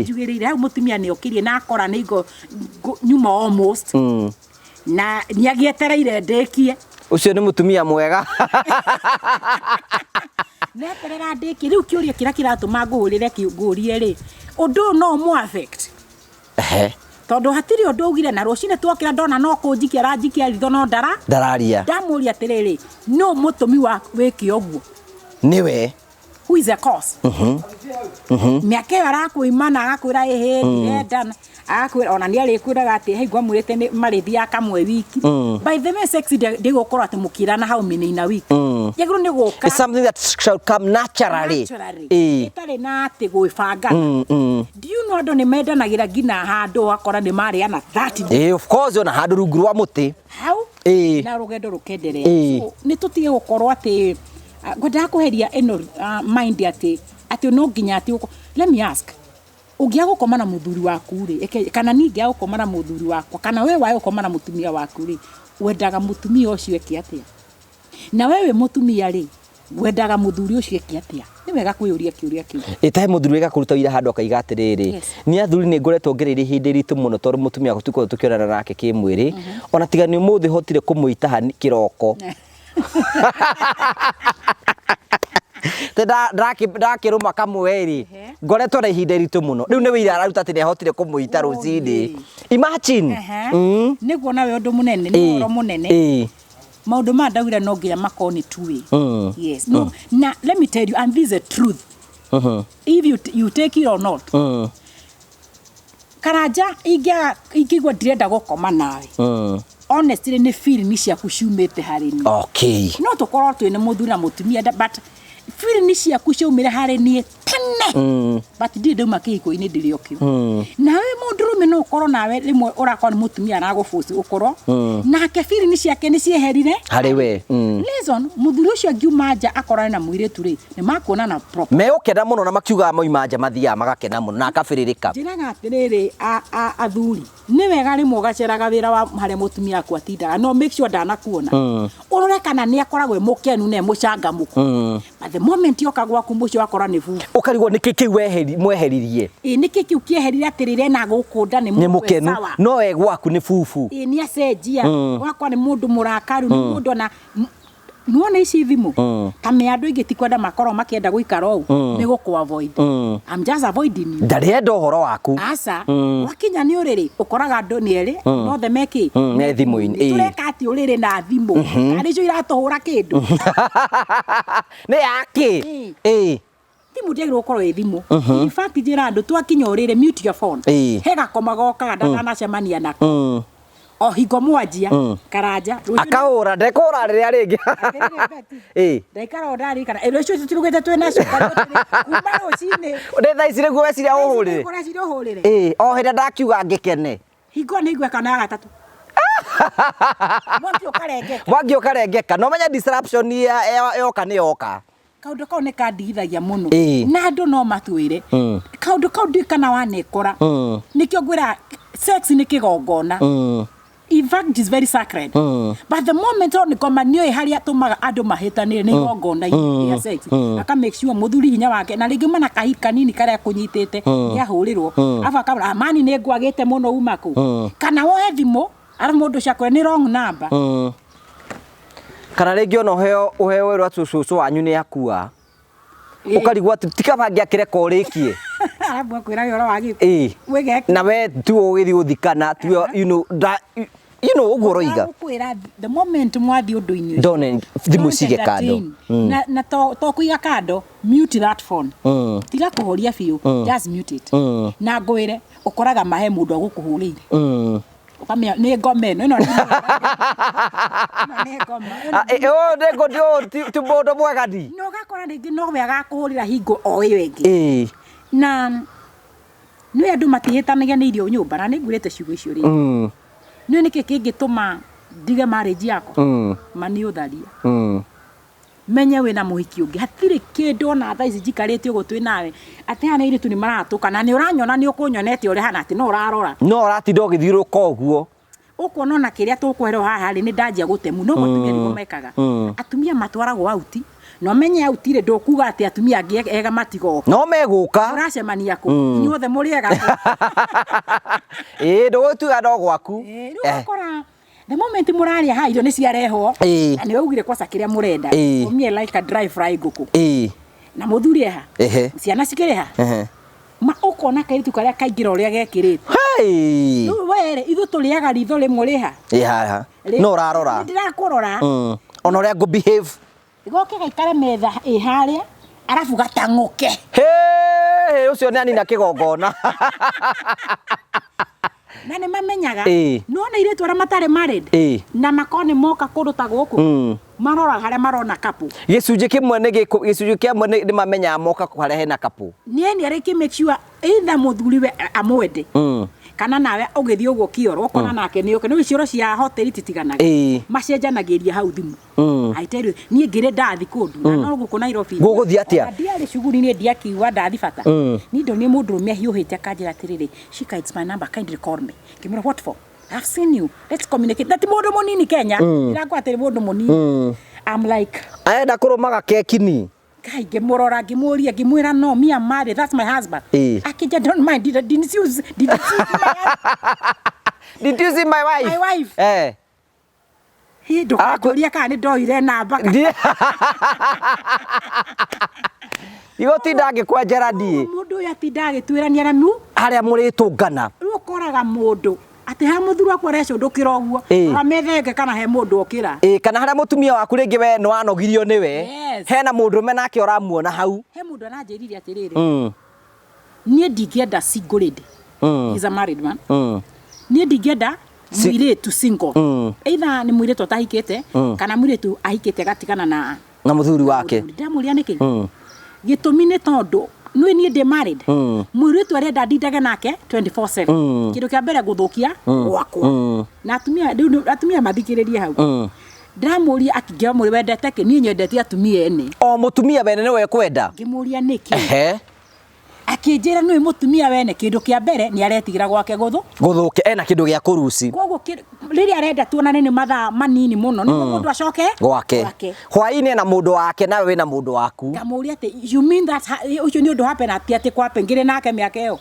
njugĩrĩire hau mũtumia nĩ okĩrie na akora nĩ nyuma almost. Na nĩ agĩetereire ndĩkie. Ũcio nĩ mũtumia mwega. Neterera ndĩkie. Rĩu kĩũria kĩrĩa kĩratũma ngũhũrĩre ngũrie rĩ, ũndũ ũyũ no ũmũ affect? Tondũ hatirĩ ũndũ augire, na rũcinĩ twokĩra ndona no kũnjikia aranjikia ritho, no ndara Ndararia. Ndamũria atĩrĩrĩ, no mũtũmi wa wĩke ũguo? Nĩwe. Who is the cause? Mĩaka ĩyo arakwĩima na agakwĩra ĩhĩ ndirenda, agakwĩra ona nĩ arĩkwĩraga atĩ hei ngwamwĩrĩte nĩ marĩthiaga kamwe wiki. By the way, sex ndĩgũkorwo atĩ mũkĩrana how many in a week, yagĩrĩirwo nĩ gũka. It's something that shall come naturally. Naturally. Ĩtarĩ na atĩ gwĩbanga. Do you know andũ nĩ mendanagĩra nginya handũ ũgakora nĩ marĩana 30? Ĩĩ, of course, ona handũ rungu rwa mũtĩ. Hau. Na rũgendo rũkenderea. So nĩ tũtige gũkorwo atĩ ngwendaga kweheria ĩno mind atĩ no nginya atĩ let me ask, ũngĩaga gũkoma na mũthuri waku rĩ, kana niĩ ingĩaga gũkoma na mũthuri wakwa, kana we wae gũkoma na mũtumia waku rĩ, wendaga mũtumia ũcio eke atĩa? Na we wĩ mũtumia rĩ, wendaga mũthuri ũcio eke atĩa? Nĩ wega kwĩyũria kĩũria kĩu. Ĩtahe mũthuri wega kũruta wĩra handũ akaiga atĩrĩrĩ, nĩ athuri nĩ ngoretwo ngereire ihinda iritũ mũno tondũ mũtumia wakwa tũkoragwo tũkĩonana nake kĩmwĩrĩ, ona tiga nĩ ũmũthĩ hotire kũmũita kĩroko. Te ndakĩrũma kamwe rĩ, ngoretwo na ihinda iritũ mũno. Rĩu nĩ wĩira araruta atĩ nĩ ahotire kũmũita rũcinĩ. Imagine. Nĩ kuona wĩ ũndũ mũnene, nĩ ũhoro mũnene. Maũndũ maya ndaugire no nginya makorwo nĩ two way. Yes. No, na let me tell you, and this is the truth, if you take it or not, Karanja, ingĩaga ingĩigua ndirenda gũkoma nawe, honestly, nĩ feeling ciaku ciumĩte harĩ niĩ. No tũkorwo twĩ nĩ mũthuri na mũtumia, but feeling ciaku ciaumire harĩ niĩ tene, but ndirĩ ndauma kĩhiko-inĩ, ndĩrĩ o kĩu. Nawe mũndũrũme no ũkorwo nawe rĩmwe ũrakorwo nĩ mũtumia aragũbũci, ũkorwo nake feeling ciake nĩ cieherire harĩ we. Listen, mũthuri ũcio angiuma nja akorane na mũirĩtu rĩ, nĩ makuonana proper. Megũkena mũno, na makiugaga mauma nja mathiaga magakena mũno na akabĩrĩrĩka. Njĩraga atĩrĩrĩ, athuri, nĩ wega rĩmwe ũgaceraga wĩra wa harĩa mũtumia waku atindaga, no make sure ndanakuona, ũrore kana nĩ akoragwo e mũkenu na e mũcangamũku. But the moment yoka gwaku mũciĩ wakora nĩ bubu. Ũkarigwo nĩkĩ kĩu mweheririe. Ĩ, nĩkĩ kĩu kĩeherire atĩrĩrĩ na gũkũ nda nĩ nĩ mũndũ e mũkenu sawa. No we gwaku nĩ bubu. Ĩ, nĩ acenjia, wakwa nĩ mũndũ mũrakaru, nĩ mũndũ ona nĩwona ici thimũ ta me andũ aingĩ ti kwenda makorwo makĩenda gũikara ũũ, nĩ gũkũ avoid. I'm just avoiding you. Ndarenda ũhoro waku. Aca, wakinya nĩ ũrĩrĩ ũkoraga andũ nĩ erĩ nothe mekĩ. Me thimũ-inĩ, ĩĩ. Tũreka atĩ ũrĩrĩ na thimũ karĩ icio iratũhũra kĩndũ? Nĩ yake. Thimũ ndĩagĩrĩirwo gũkorwo ĩ thimũ. In fact, njĩra andũ twakinya ũrĩrĩ, mute your phone. He gakoma gokaga ndakanacemania nako o hingo mwanjia Karanja rũciũ. Akahũra ndekũhũra rĩrĩa rĩngĩ. Atĩrĩrĩ, Betty, ndaikara o ndarikana ĩno icio tũtirugĩte twĩ nacio kuma rũcinĩ. Nĩ thaa ici nĩguo weciria ũhũrĩre? Ũreciria ũhũrĩre. Ĩĩ, o hĩndĩ ndakiuga ngĩkene. Hingo nĩ igue kana ya gatatũ mwaki ũkarengeka. Mwangi ũkarengeka, no menya disruption yoka nĩ yoka. Kaũndũ kau nĩ kandigithagia mũno. Na andũ no matwĩre kaũndũ kau ndiũĩ kana wanekora. Nĩkĩo ngwĩra sex nĩ kĩgongona. In fact, it is very sacred, but the moment on ngoma nĩoĩ harĩa tũmaga andũ mahĩtanĩre nĩ igongona-inĩ rĩa sex, aka make sure mũthuri hinya wake na rĩngĩ mana kahi kanini karĩa kũnyitĩte nĩ ahũrĩrwo, arabu akauga, "Ah, mani nĩ ngwagĩte mũno uma kũ," kana woe thimũ arabu mũndũ ũcio akwĩra nĩ wrong number. Kana rĩngĩ ona ũheo wĩrwo atĩ cũcũ wanyu nĩ akua, ũkarigwo atĩ ti kaba ngĩakĩreka ũrĩkie. Arabu akwĩra ũhoro wa gĩkuũ. Wĩgeke. Na we tiwe ũgĩthiĩ gũthikana, tiwe you know ũguo ũroiga. Gũkwĩra the moment mwathiĩ ũndũ-inĩ ũcio, Don't thimũ don't cige kando. entertain. Na to kũiga kando, mute that phone. Tiga kũhoria biũ, just mute it. Na ngwĩre ũkoraga mahe mũndũ agũkũhũrĩire, ũkamenya nĩ ngoma ĩno, ĩno nĩ ĩno nĩ ngoma ĩno. Ah, ũyũ nĩ ũyũ ti mũndũ mwega ni. Na ũgakora rĩngĩ nowe agakũhũrĩra hingo o ĩyo ĩngĩ. Na nĩ andũ matihĩtanagia nĩ irio nyũmba, na nĩ ngwĩrĩte ciugo icio rĩngĩ. Nĩ nĩkĩ kĩngĩtũma ndige marriage yakwa? Ma nĩ ũtharia. Menye wĩna mũhiki ũngĩ, hatirĩ kĩndũ ona thaa ici njikarĩte ũguo twĩ nawe atĩ aya nĩ airĩtu nĩ maratũka na nĩ ũranyona, nĩ ũkũnyonete ũrĩa hana atĩ no ũrarora. No ũratinda ũgĩthiũrũrũka ũguo. Ũkuona ona kĩrĩa tũkũherwo haha rĩ, nĩ ndanjia gũtemu no atumia nĩguo mekaga. Atumia matwaragwo auti, na ũmenye auti rĩ, ndũkuga atĩ atumia angĩ ega matigoka. No megũka. Ũracemania kũ? Inyuothe mũrĩ ega kũ? Ĩĩ, ndũgũtuga no gwaku. Rĩu ũgakora The moment mũrarĩa ha irio nĩ ciarehwo. Ĩĩ. Na nĩ waugire kwaca kĩrĩa mũrenda. Ĩĩ. Me like a dry fry ngũkũ. Ĩĩ. Na mũthuri eha. Ehe. Ciana cikĩrĩ ha. Ehe. Ma ũkona kairĩtu karĩa kaingĩra ũrĩa gekĩrĩte. Hey! Rĩu we rĩ, ithuĩ tũrĩaga ritho rĩmwe rĩha. Ĩ haha. No ũrarora. Ndĩrakũrora. Ona ũrĩa ngũ behave. Goke gaikare metha ĩ harĩa, arabu gatang'ũke. Hey, ũcio nĩ anina kĩgongona. Na nĩ mamenyaga. Ĩĩ. Nĩwona airĩtu arĩa matarĩ married. Ĩĩ. Na makorwo nĩ moka kũndũ ta gũkũ. Maroraga harĩa marona couple. Gĩcunjĩ kĩmwe nĩ gĩkũ, gĩcunjĩ kĩamwe nĩ mamenyaga moka harĩa hena couple. Niĩ nĩ arĩkie make sure either mũthuri we amwende. Kana nawe ũgĩthiĩ ũguo kĩoro ũkona nake nĩ oke. Nĩ cioro cia hoteli ititiganaga. Ĩĩ. Macenjanagĩria hau thimũ. I tell you, niĩ ngĩrĩ ndathi kũndũ na no gũkũ Nairobi. Gũgũthiĩ atĩa? Ona ndiarĩ cuguri niĩ ndiakiuga ndathi bata. Niĩ ndonire mũndũrũme ahiũhĩte akanjĩra atĩrĩrĩ, Shika, it's my number, kindly call me. Ngĩmwĩra what for? I've seen you. Let's communicate. Na ti mũndũ mũnini Kenya. Ndirakwa atĩrĩ mũndũ mũnini. I'm like, Arenda kũrũmaga keki ni. Kai ngĩmũrora ngĩmũria ngĩmwĩra no me I'm married, that's my husband. Ĩĩ. Akĩnja don't mind, did you see my husband? Did you see my wife? My wife. Eh. Hĩ, ndũkanjũrie kana nĩ ndoire namba. Igũtinda ngĩkwenjera ndiĩ. Mũndũ ũyũ atinda agĩtuĩrania na mu Harĩa mũrĩtũngana. Rĩu ũkoraga mũndũ atĩ ha mũthuri waku arecũndũkĩra ũguo Ĩĩ. rora metha ĩngĩ kana he mũndũ okĩra. Ĩĩ, kana harĩa mũtumia waku rĩngĩ we nĩ wanogirio nĩwe. Yes. Hena mũndũrũme nake ũramuona hau. He mũndũ aranjĩrire atĩrĩrĩ, niĩ ndingĩenda single lady. He's a married man. Niĩ ndingĩenda mũirĩtu single. Either nĩ mũirĩtu atahikĩte kana mũirĩtu ahikĩte agatigana na Na mũthuri wake. Ndamũria nĩkĩ? Gĩtũmi nĩ tondũ nĩ niĩ ndĩ married. Mũirĩtu arenda ndindage nake 24/7. Kĩndũ kĩa mbere gũthũkia gwakwa. Na atumia rĩu atumia mathikĩrĩrie hau. Ndĩramũria akĩngĩamũria wendete kĩ? Niĩ nyendete atumia ene. O mũtumia wene nĩwe kwenda. Ngĩmũria nĩkĩ? Ehe. Akĩnjĩra nĩwe mũtumia wene kĩndũ kĩa mbere nĩ aretigĩra gwake gũthũ. Gũthũke ena kĩndũ gĩa kũruci. Koguo rĩrĩa arenda tuonane nĩ mathaa manini mũno nĩguo mũndũ acoke Gwake. Hwaĩ-inĩ ena mũndũ wake nawe wĩna mũndũ waku. Ngamũria atĩ you mean that ũcio nĩ ũndũ happen atĩ atĩ kwape ngĩrĩ nake mĩaka ĩyo.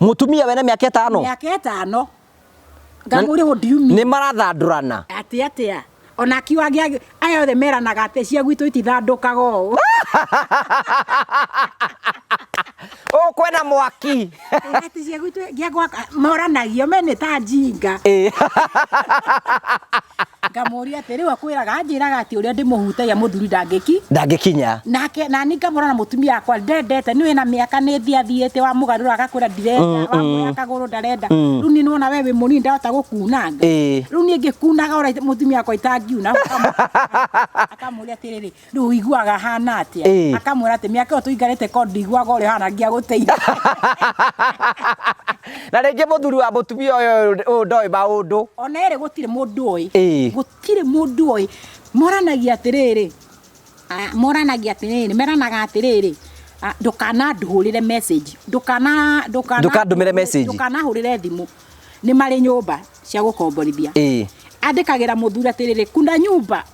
Mũtumia wene mĩaka ĩtano. Mĩaka ĩtano. Ngamũria what do you mean? Nĩ marathandũrana. Atĩ atĩa? Ona akiuga aya othe meranaga atĩ cia gwitũ itithandũkaga ũũ. Ũũ kwĩna mwaki. Atĩ cia gwitũ gĩa gwaka moranagio me nĩ ta njinga. Ĩĩ. Ngamũria atĩ rĩu akwĩraga anjĩraga atĩ ũrĩa ndĩmũhutagia mũthuri ndangĩki. Ndangĩkinya. Nake nani ngamũrora na mũtumia wakwa ndendete nĩ wĩna mĩaka nĩ thiĩ athiĩte wamũgarũra agakwĩra ndirenda wamũoya kagũrũ ndarenda. Rĩu niĩ nĩwona we wĩ mũnini ndahota gũkunanga. Ĩĩ. Rĩu niĩ ngĩkunaga ũrĩa mũtumia wakwa itangiuna. Akamũria atĩrĩrĩ rĩu ũiguaga hana atĩa? Ĩĩ. Akamwĩra atĩ mĩaka ĩyo tũikarĩte ko ndiguaga ũrĩa hana ngiagũteithia. Na rĩngĩ mũthuri wa mũtumia ũyũ ũyũ ndoĩ maũndũ. Ona erĩ gũtirĩ mũndũ ũĩ. Ĩĩ. Gũtirĩ mũndũ ũĩ. Moranagia atĩrĩrĩ, moranagia atĩrĩrĩ, meranaga atĩrĩrĩ, ndũkanandũhũrĩre message, Ndũkandũmĩre message. ndũkanahũrĩre thimũ. Nĩ marĩ nyũmba cia gũkomborithia. Ĩĩ. Andĩkagĩra mũthuri atĩrĩrĩ, kuna nyumba.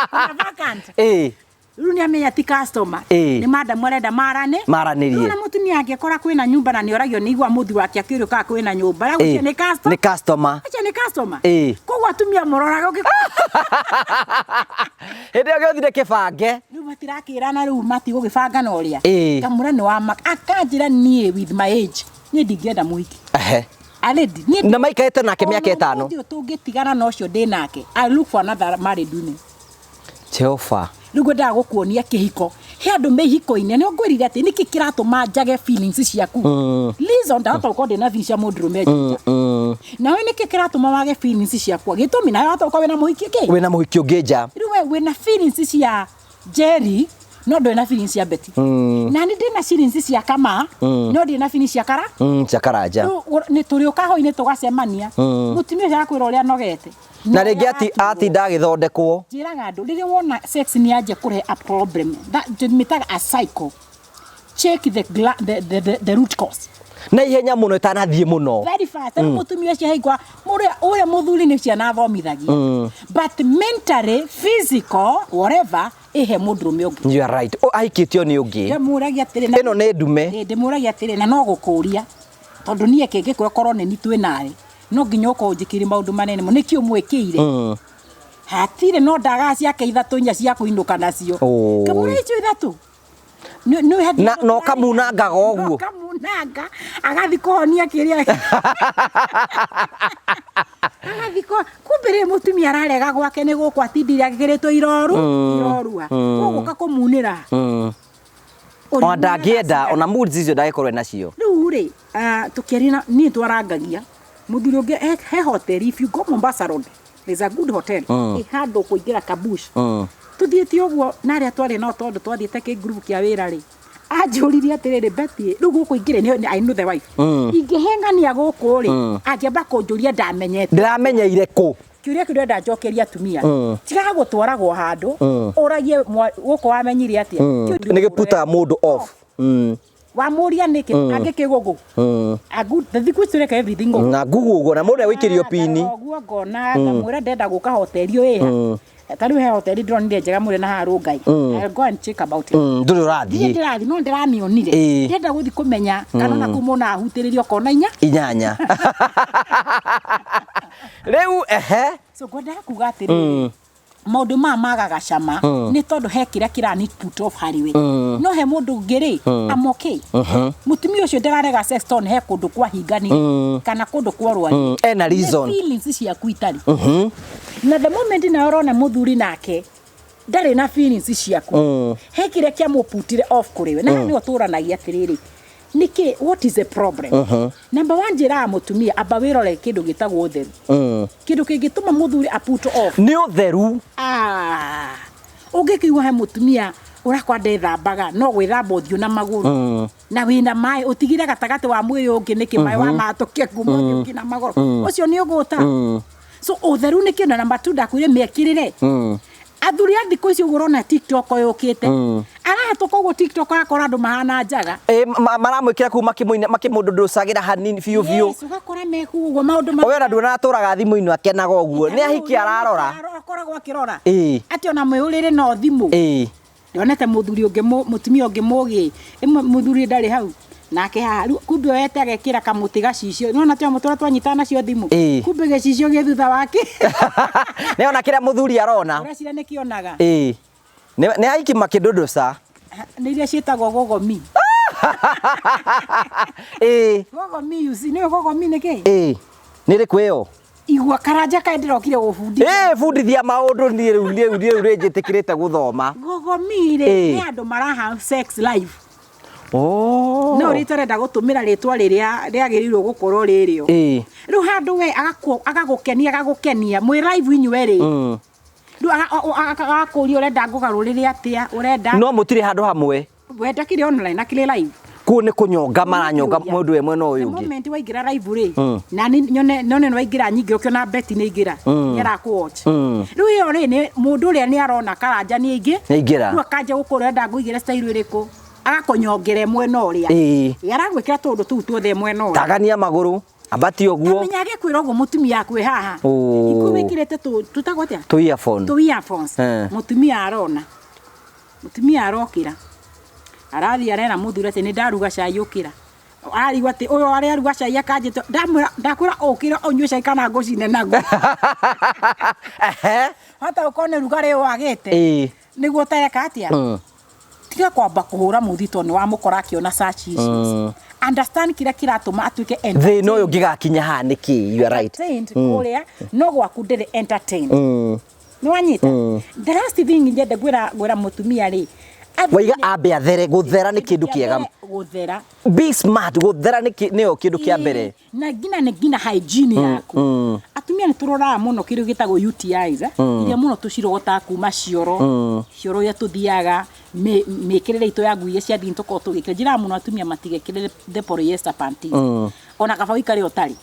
Kuna vacant. Ĩĩ. Rĩu nĩ amenya ti customer. Ĩĩ. Nĩ madam arenda marane. Maranĩrie. Rĩu ona mũtumia angĩkora kwĩna nyumba na nĩoragio nĩ igua mũthuri wake akĩũrio kana kwĩna nyũmba. Rĩu ũcio nĩ customer. Nĩ customer. Ũcio nĩ customer. Ĩĩ. Koguo atumia mũroraga ũngĩ. Hĩndĩ ĩyo gĩothire kĩbange. Rĩu matirakĩrana rĩu matigũgĩbanga na ũrĩa. Ĩĩ. Ngamwĩra nĩ wa akanjĩra niĩ with my age niĩ ndingĩenda mũhiki. Ehe. Already niĩ Na maikarĩte nake mĩaka ĩtano. Ona ũmũthĩ ũyũ tũngĩtigana na ũcio ndĩ nake. I look for another married women. Jehova. Rĩu ngwendaga gũkuonia kĩhiko. He andũ me ihiko-inĩ nĩ ngwĩrire atĩ nĩkĩ kĩratũma njage feelings ciaku. Listen, ndahota gũkorwo ndĩna feelings cia mũndũrũme nja. Nawe nĩkĩ kĩratũma wage feelings ciakwa? Gĩtũmi nawe wahota gũkorwo wĩna mũhiki kĩ? Wĩna mũhiki ũngĩ nja. Rĩu we wĩna feelings cia Jerry no ndũrĩ na feelings cia Betty. Na nĩ ndĩna feelings cia Kama no ndirĩ na feelings cia Kara. Cia Karanja. Rĩu nĩ tũrĩũka hwaĩ-inĩ tũgacemania. Mũtumia ũcio agakwĩra ũrĩa anogete. Na rĩngĩ atinda agĩthondekwo. Njĩraga andũ rĩrĩa wona sex nĩ yanjia kũrehe a problem that mĩtaga a cycle, check the root cause Na ihenya mũno ĩtanathiĩ mũno. Very fast. Rĩu mũtumia ũcio haigua ũrĩa mũthuri nĩ ciana athomithagia, but mentally, physical, whatever, ĩhe mũndũrũme ũngĩ. You are right. Ahikĩtio nĩ ũngĩ. Ndĩmũragia atĩrĩ Ĩno nĩ ndume. Ndĩmũragia atĩrĩ na no gũkũria tondũ niĩ kĩngĩkũra korwo nĩ ni twĩ nawe No nginya ũkorwo ũnjĩkĩire maũndũ manene mũno. Nĩkĩ ũmwĩkĩire? Hatirĩ no ndagaga ciake ithatũ inya cia kũinũka nacio. Oi. Kamũra icio ithatũ. Nĩ Na ũkamunangaga ũguo. Kamunanga agathi kũhonia kĩrĩa agathi kũ kumbe rĩrĩ mũtumia ararega gwake nĩ gũkũ atindire agĩkĩrĩtwo iroru irorua ũgũka kũmunĩra. Ona ndangĩenda ona moods icio ndagĩkorwo nacio. Rĩu rĩ tũkĩaria na niĩ twarangagia mũthuri ũngĩ he hotel. If you go Mombasa Road, there's a good hotel ĩ handũ kũingĩra kabush. Tũthiĩte ũguo na arĩa twarĩ nao, tondũ twathiĩte kĩ group kĩa wĩra rĩ, anjũririe atĩrĩrĩ, "Betty, rĩu gũkũ ingĩrĩ nĩ I know the wife ingĩhengania gũkũ rĩ?" Angĩamba kũnjũria ndamenyete. Ndĩramenyeire kũ? Kĩũria kĩu ndĩrenda njokeria atumia: tigaga gũtwaragwo handũ ũragie gũkũ wamenyire atĩa. Kĩu Nĩ gĩputaga mũndũ off. Wamũria nĩkĩ angĩkĩgũgũ thikũ ici tũreka everything gũgũ. Na Google ũguo na mũndũ egũikĩrio pini. Ũguo ngona ngamwĩra ndenda gũka hoteli ĩyo ĩha ta rĩu he hoteli ndĩronire njega mũrĩ na haha Rũngai. I'll go and check about it. Ndũrĩ Niĩ ũrathiĩ. ndĩrathiĩ no ndĩramĩonire. Ndĩrenda gũthiĩ kũmenya kana ona kũu mũndũ ahutĩrĩrio kona inya. Inyanya rĩu ehe. So ngwendaga kuga atĩrĩrĩ, maũndũ maya magaga cama nĩ tondũ he kĩrĩa kĩrani put off harĩ we, no he mũndũ ũngĩ rĩ, I'm okay. Mũtumia ũcio ndararega sex tondũ he kũndũ kwahinganire kana kũndũ kwarwarire. Ena reason. Nĩ feelings ciaku itarĩ na the moment nawe ũrona mũthuri nake ndarĩ na feelings ciaku, he kĩrĩa kĩamũputire off kũrĩ we na nĩwe tũranagia atĩrĩrĩ, nĩkĩ, what is the problem? Number one, njĩraga mũtumia amba wĩrore kĩndũ gĩtagwo ũtheru, kĩndũ kĩngĩtũma mũthuri a put off. Nĩ ũtheru. Ah, ũngĩkĩigua he mũtumia ũrakwa ndethambaga no gwĩthamba ũthiũ na magũrũ na wĩna maĩ ũtigire gatagatĩ wa mwĩrĩ ũngĩ nĩkĩ maĩ wamatũkia kuma ũthiũ nginya magũrũ, ũcio nĩ ũgũta. So ũtheru nĩ kĩndũ. Na matunda akwĩre mĩekĩrĩre athuri a thikũ ici ũguo ũrona TikTok yũkĩte, arahetũka ũguo TikTok akora andũ mahana njaga. Ĩ, maramwĩkĩra kũu makĩmũndũndũcagĩra hanini biũ biũ. Yes, ũgakora meku ũguo maũndũ ma Owe ona nduona atũraga thimũ-inĩ akenaga ũguo nĩ ahiki ararora. Akoragwo akĩrora atĩ ona mwĩũrĩre no thimũ. Ndonete mũthuri ũngĩ mũtumia ũngĩ mũgĩ ĩmwe, mũthuri ndarĩ hau nake haha rĩu kumbe oete agekĩra kamũtĩ gacicio nona twa mũtĩ ũrĩa twanyitana nacio thimũ. Kumbe gĩcicio gĩ thutha wake. Nĩ ona kĩrĩa mũthuri arona. Ũreciria nĩkĩonaga? Ĩ, nĩ ahiki makĩndũndũca. Nĩ iria ciĩtagwo gogomi. Gogomi, you see, nĩyo gogomi nĩ kĩ? Ĩ, nĩ rĩkũ ĩyo? Igua karanja kaĩ ndĩrokire gũbundithia. Ĩ, bundithia maũndũ niĩ rĩu rĩ njĩtĩkĩrĩte gũthoma. Gogomi rĩ, nĩ andũ maraha sex live. Oh. No rĩtwa renda gũtũmĩra rĩtwa rĩrĩa rĩagĩrĩirwo gũkorwo rĩrĩo. Rĩu handũ we agagũkenia agagũkenia mwĩ live inyuerĩ, rĩu agakũria ũrenda ngũgarũrĩre atĩa, ũrenda No mũtirĩ handũ hamwe. Wenda kĩrĩ online na kĩrĩ live. Kũu nĩ kũnyonga maranyonga mũndũ we mwena ũyũ The ũngĩ. moment waingĩra live rĩ, na ni nyone none nĩ waingĩra nyingĩ ũkĩona Betty nĩ aingĩra, nĩ arakũ watch. Rĩu ĩyo rĩ, nĩ mũndũ ũrĩa nĩ arona karanja nĩ aingĩ. Nĩ aingĩra. Rĩu akanja gũkũ ũrenda ngũigĩre style ĩrĩkũ, agakũnyongera mwena ũrĩa. Ĩ, aragwĩkĩra tũũndũ tũu tuothe mwena ũrĩa. Tagania magũrũ ambati ũguo. Amenya agĩkwĩra ũguo mũtumia akwĩ haha. Oh. Ikũ wĩkĩrĩte tũtagwo atĩa? Tũ earphone. Tũ earphones. Mũtumia arona, mũtumia arokĩra, arathiĩ arera mũthuri atĩ nĩ ndaruga cai, ũkĩra. Arigwo atĩ ũyũ arĩa aruga cai akanjĩta ndamwĩra ndakwĩra ũkĩre ũnyue cai kana ngũcine naguo. Hata ũkorwo nĩ rugarĩ wagĩte nĩguo ũtareka atĩa. Tiga kwamba kũhũra mũthuri tondũ nĩ wamũkora akĩona such issues. Understand kĩrĩa kĩratũma atuĩke Thĩna ũyũ ũngĩgakinya haha nĩ kĩ? You are right. Entertained kũrĩa no gwaku ndĩrĩ entertained. Nĩ wanyita? The last thing nyende ngwĩra mũtumia rĩ, Waiga ambe athere. Gũthera nĩ kĩndũ kĩega. Gũthera. Be smart. Gũthera nĩ nĩyo kĩndũ kĩa mbere. Na ngina nĩ ngina hygiene yaku. Atumia nĩ tũroraga mũno kĩndũ gĩtagwo UTIs, iria mũno tũcirogotaga kuma cioro cioro iria tũthiaga, mĩkĩrĩre itũ ya nguo iria cia thini tũkoragwo tũgĩkĩra. Njĩraga mũno atumia matigekĩrĩre the polyester panties. Ona kaba ũikare ũtarĩ,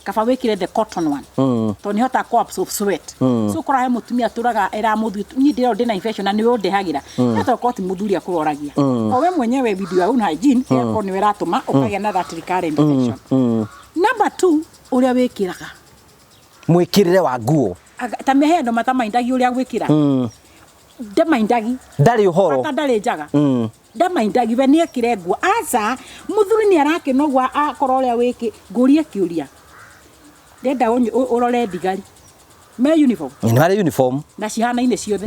kaba wĩkĩre the cotton one tondũ nĩ hotaga kũ absorb sweat. So ũkoraga he mũtumia atũraga era mũthuri, niĩ ndĩrona ndĩna infection na nĩwe ũndehagĩra, no tokorwo ti mũthuri akũroragia, o we mwenyewe with your own hygiene ĩgakorwo nĩwe ĩratũma ũkagĩa na that recurrent infection. Number two, ũrĩa wĩkĩraga. Mwĩkĩrĩre wa nguo. Ta he andũ matamaindagia ũrĩa gwĩkĩra, ndamaindagi. Ndarĩ ũhoro. Bata ndarĩ njaga. Ndamaindagi we nĩ ekĩre nguo aca mũthuri nĩ arakena ũguo akorwo ũrĩa wĩkĩ. Ngũrie kĩũria, Ndenda ũrore thigari me uniform. Nĩ marĩ uniform. Na cihanaine ciothe,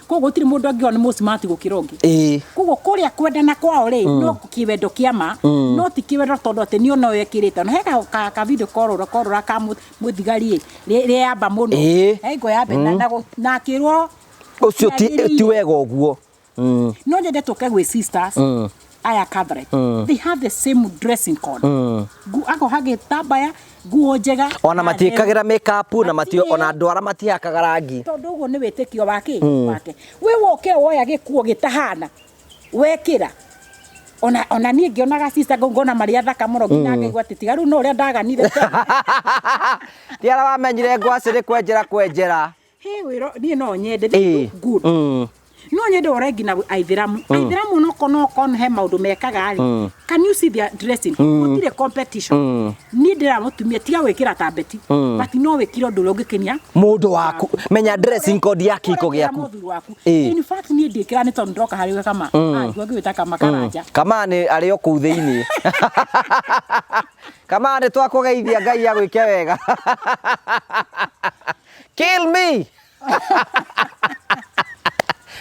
koguo gũtirĩ mũndũ angĩona nĩ mũsmart gũkĩra ũngĩ. Koguo kũrĩa kwendana kwao rĩ, no kĩwendo kĩa ma, no ti kĩwendo tondũ atĩ nĩ ona wekĩrĩte. Ona he ka video korũra korũra ka mũthigari ĩ rĩamba mũno. He ngo yambe na akĩrwo Ũcio ti Yagĩrĩire. Ti wega ũguo. No nyende tũke gwĩ sisters aya Catholic. They have the same dressing code. Akoha gĩtambaya, nguo njega Ona na theru. matiĩkagĩra makeup na mati Matirĩ. Ona ndwara matihakaga rangi. Tondũ ũguo nĩ wĩtĩkio wake wake. Wĩ woke woya gĩkuo gĩtahana wekĩra, ona niĩ ngĩonaga sister ngona marĩ athaka mũno nginya ngaigua atĩ tiga rĩu no ũrĩa ndaganire. Ti arĩa wamenyire ngwacĩ nĩ kwenjera kwenjera. He wĩro niĩ no nyende. They look good. No nyende ũrore nginya aithĩramu. Aithĩramu no he maũndũ mekaga rĩ. Can you see their dressing? Gũtirĩ competition. Niĩ ndĩra mũtumia tiga gwĩkĩra ta beti, but no wĩkĩre ũndũ ũrĩa ũngĩkenia Mũndũ waku. Menya dressing code ya kĩhiko ũrekĩra gĩaku. Mũthuri waku. In fact, niĩ ndiĩkĩra nĩ tondũ ndoka harĩ we kama. Ah, ngĩwĩta kama karanja. Kama nĩ arĩ o kũu thĩinĩ. Kama nĩ twakũgeithia, Ngai agwĩke wega. Kill me.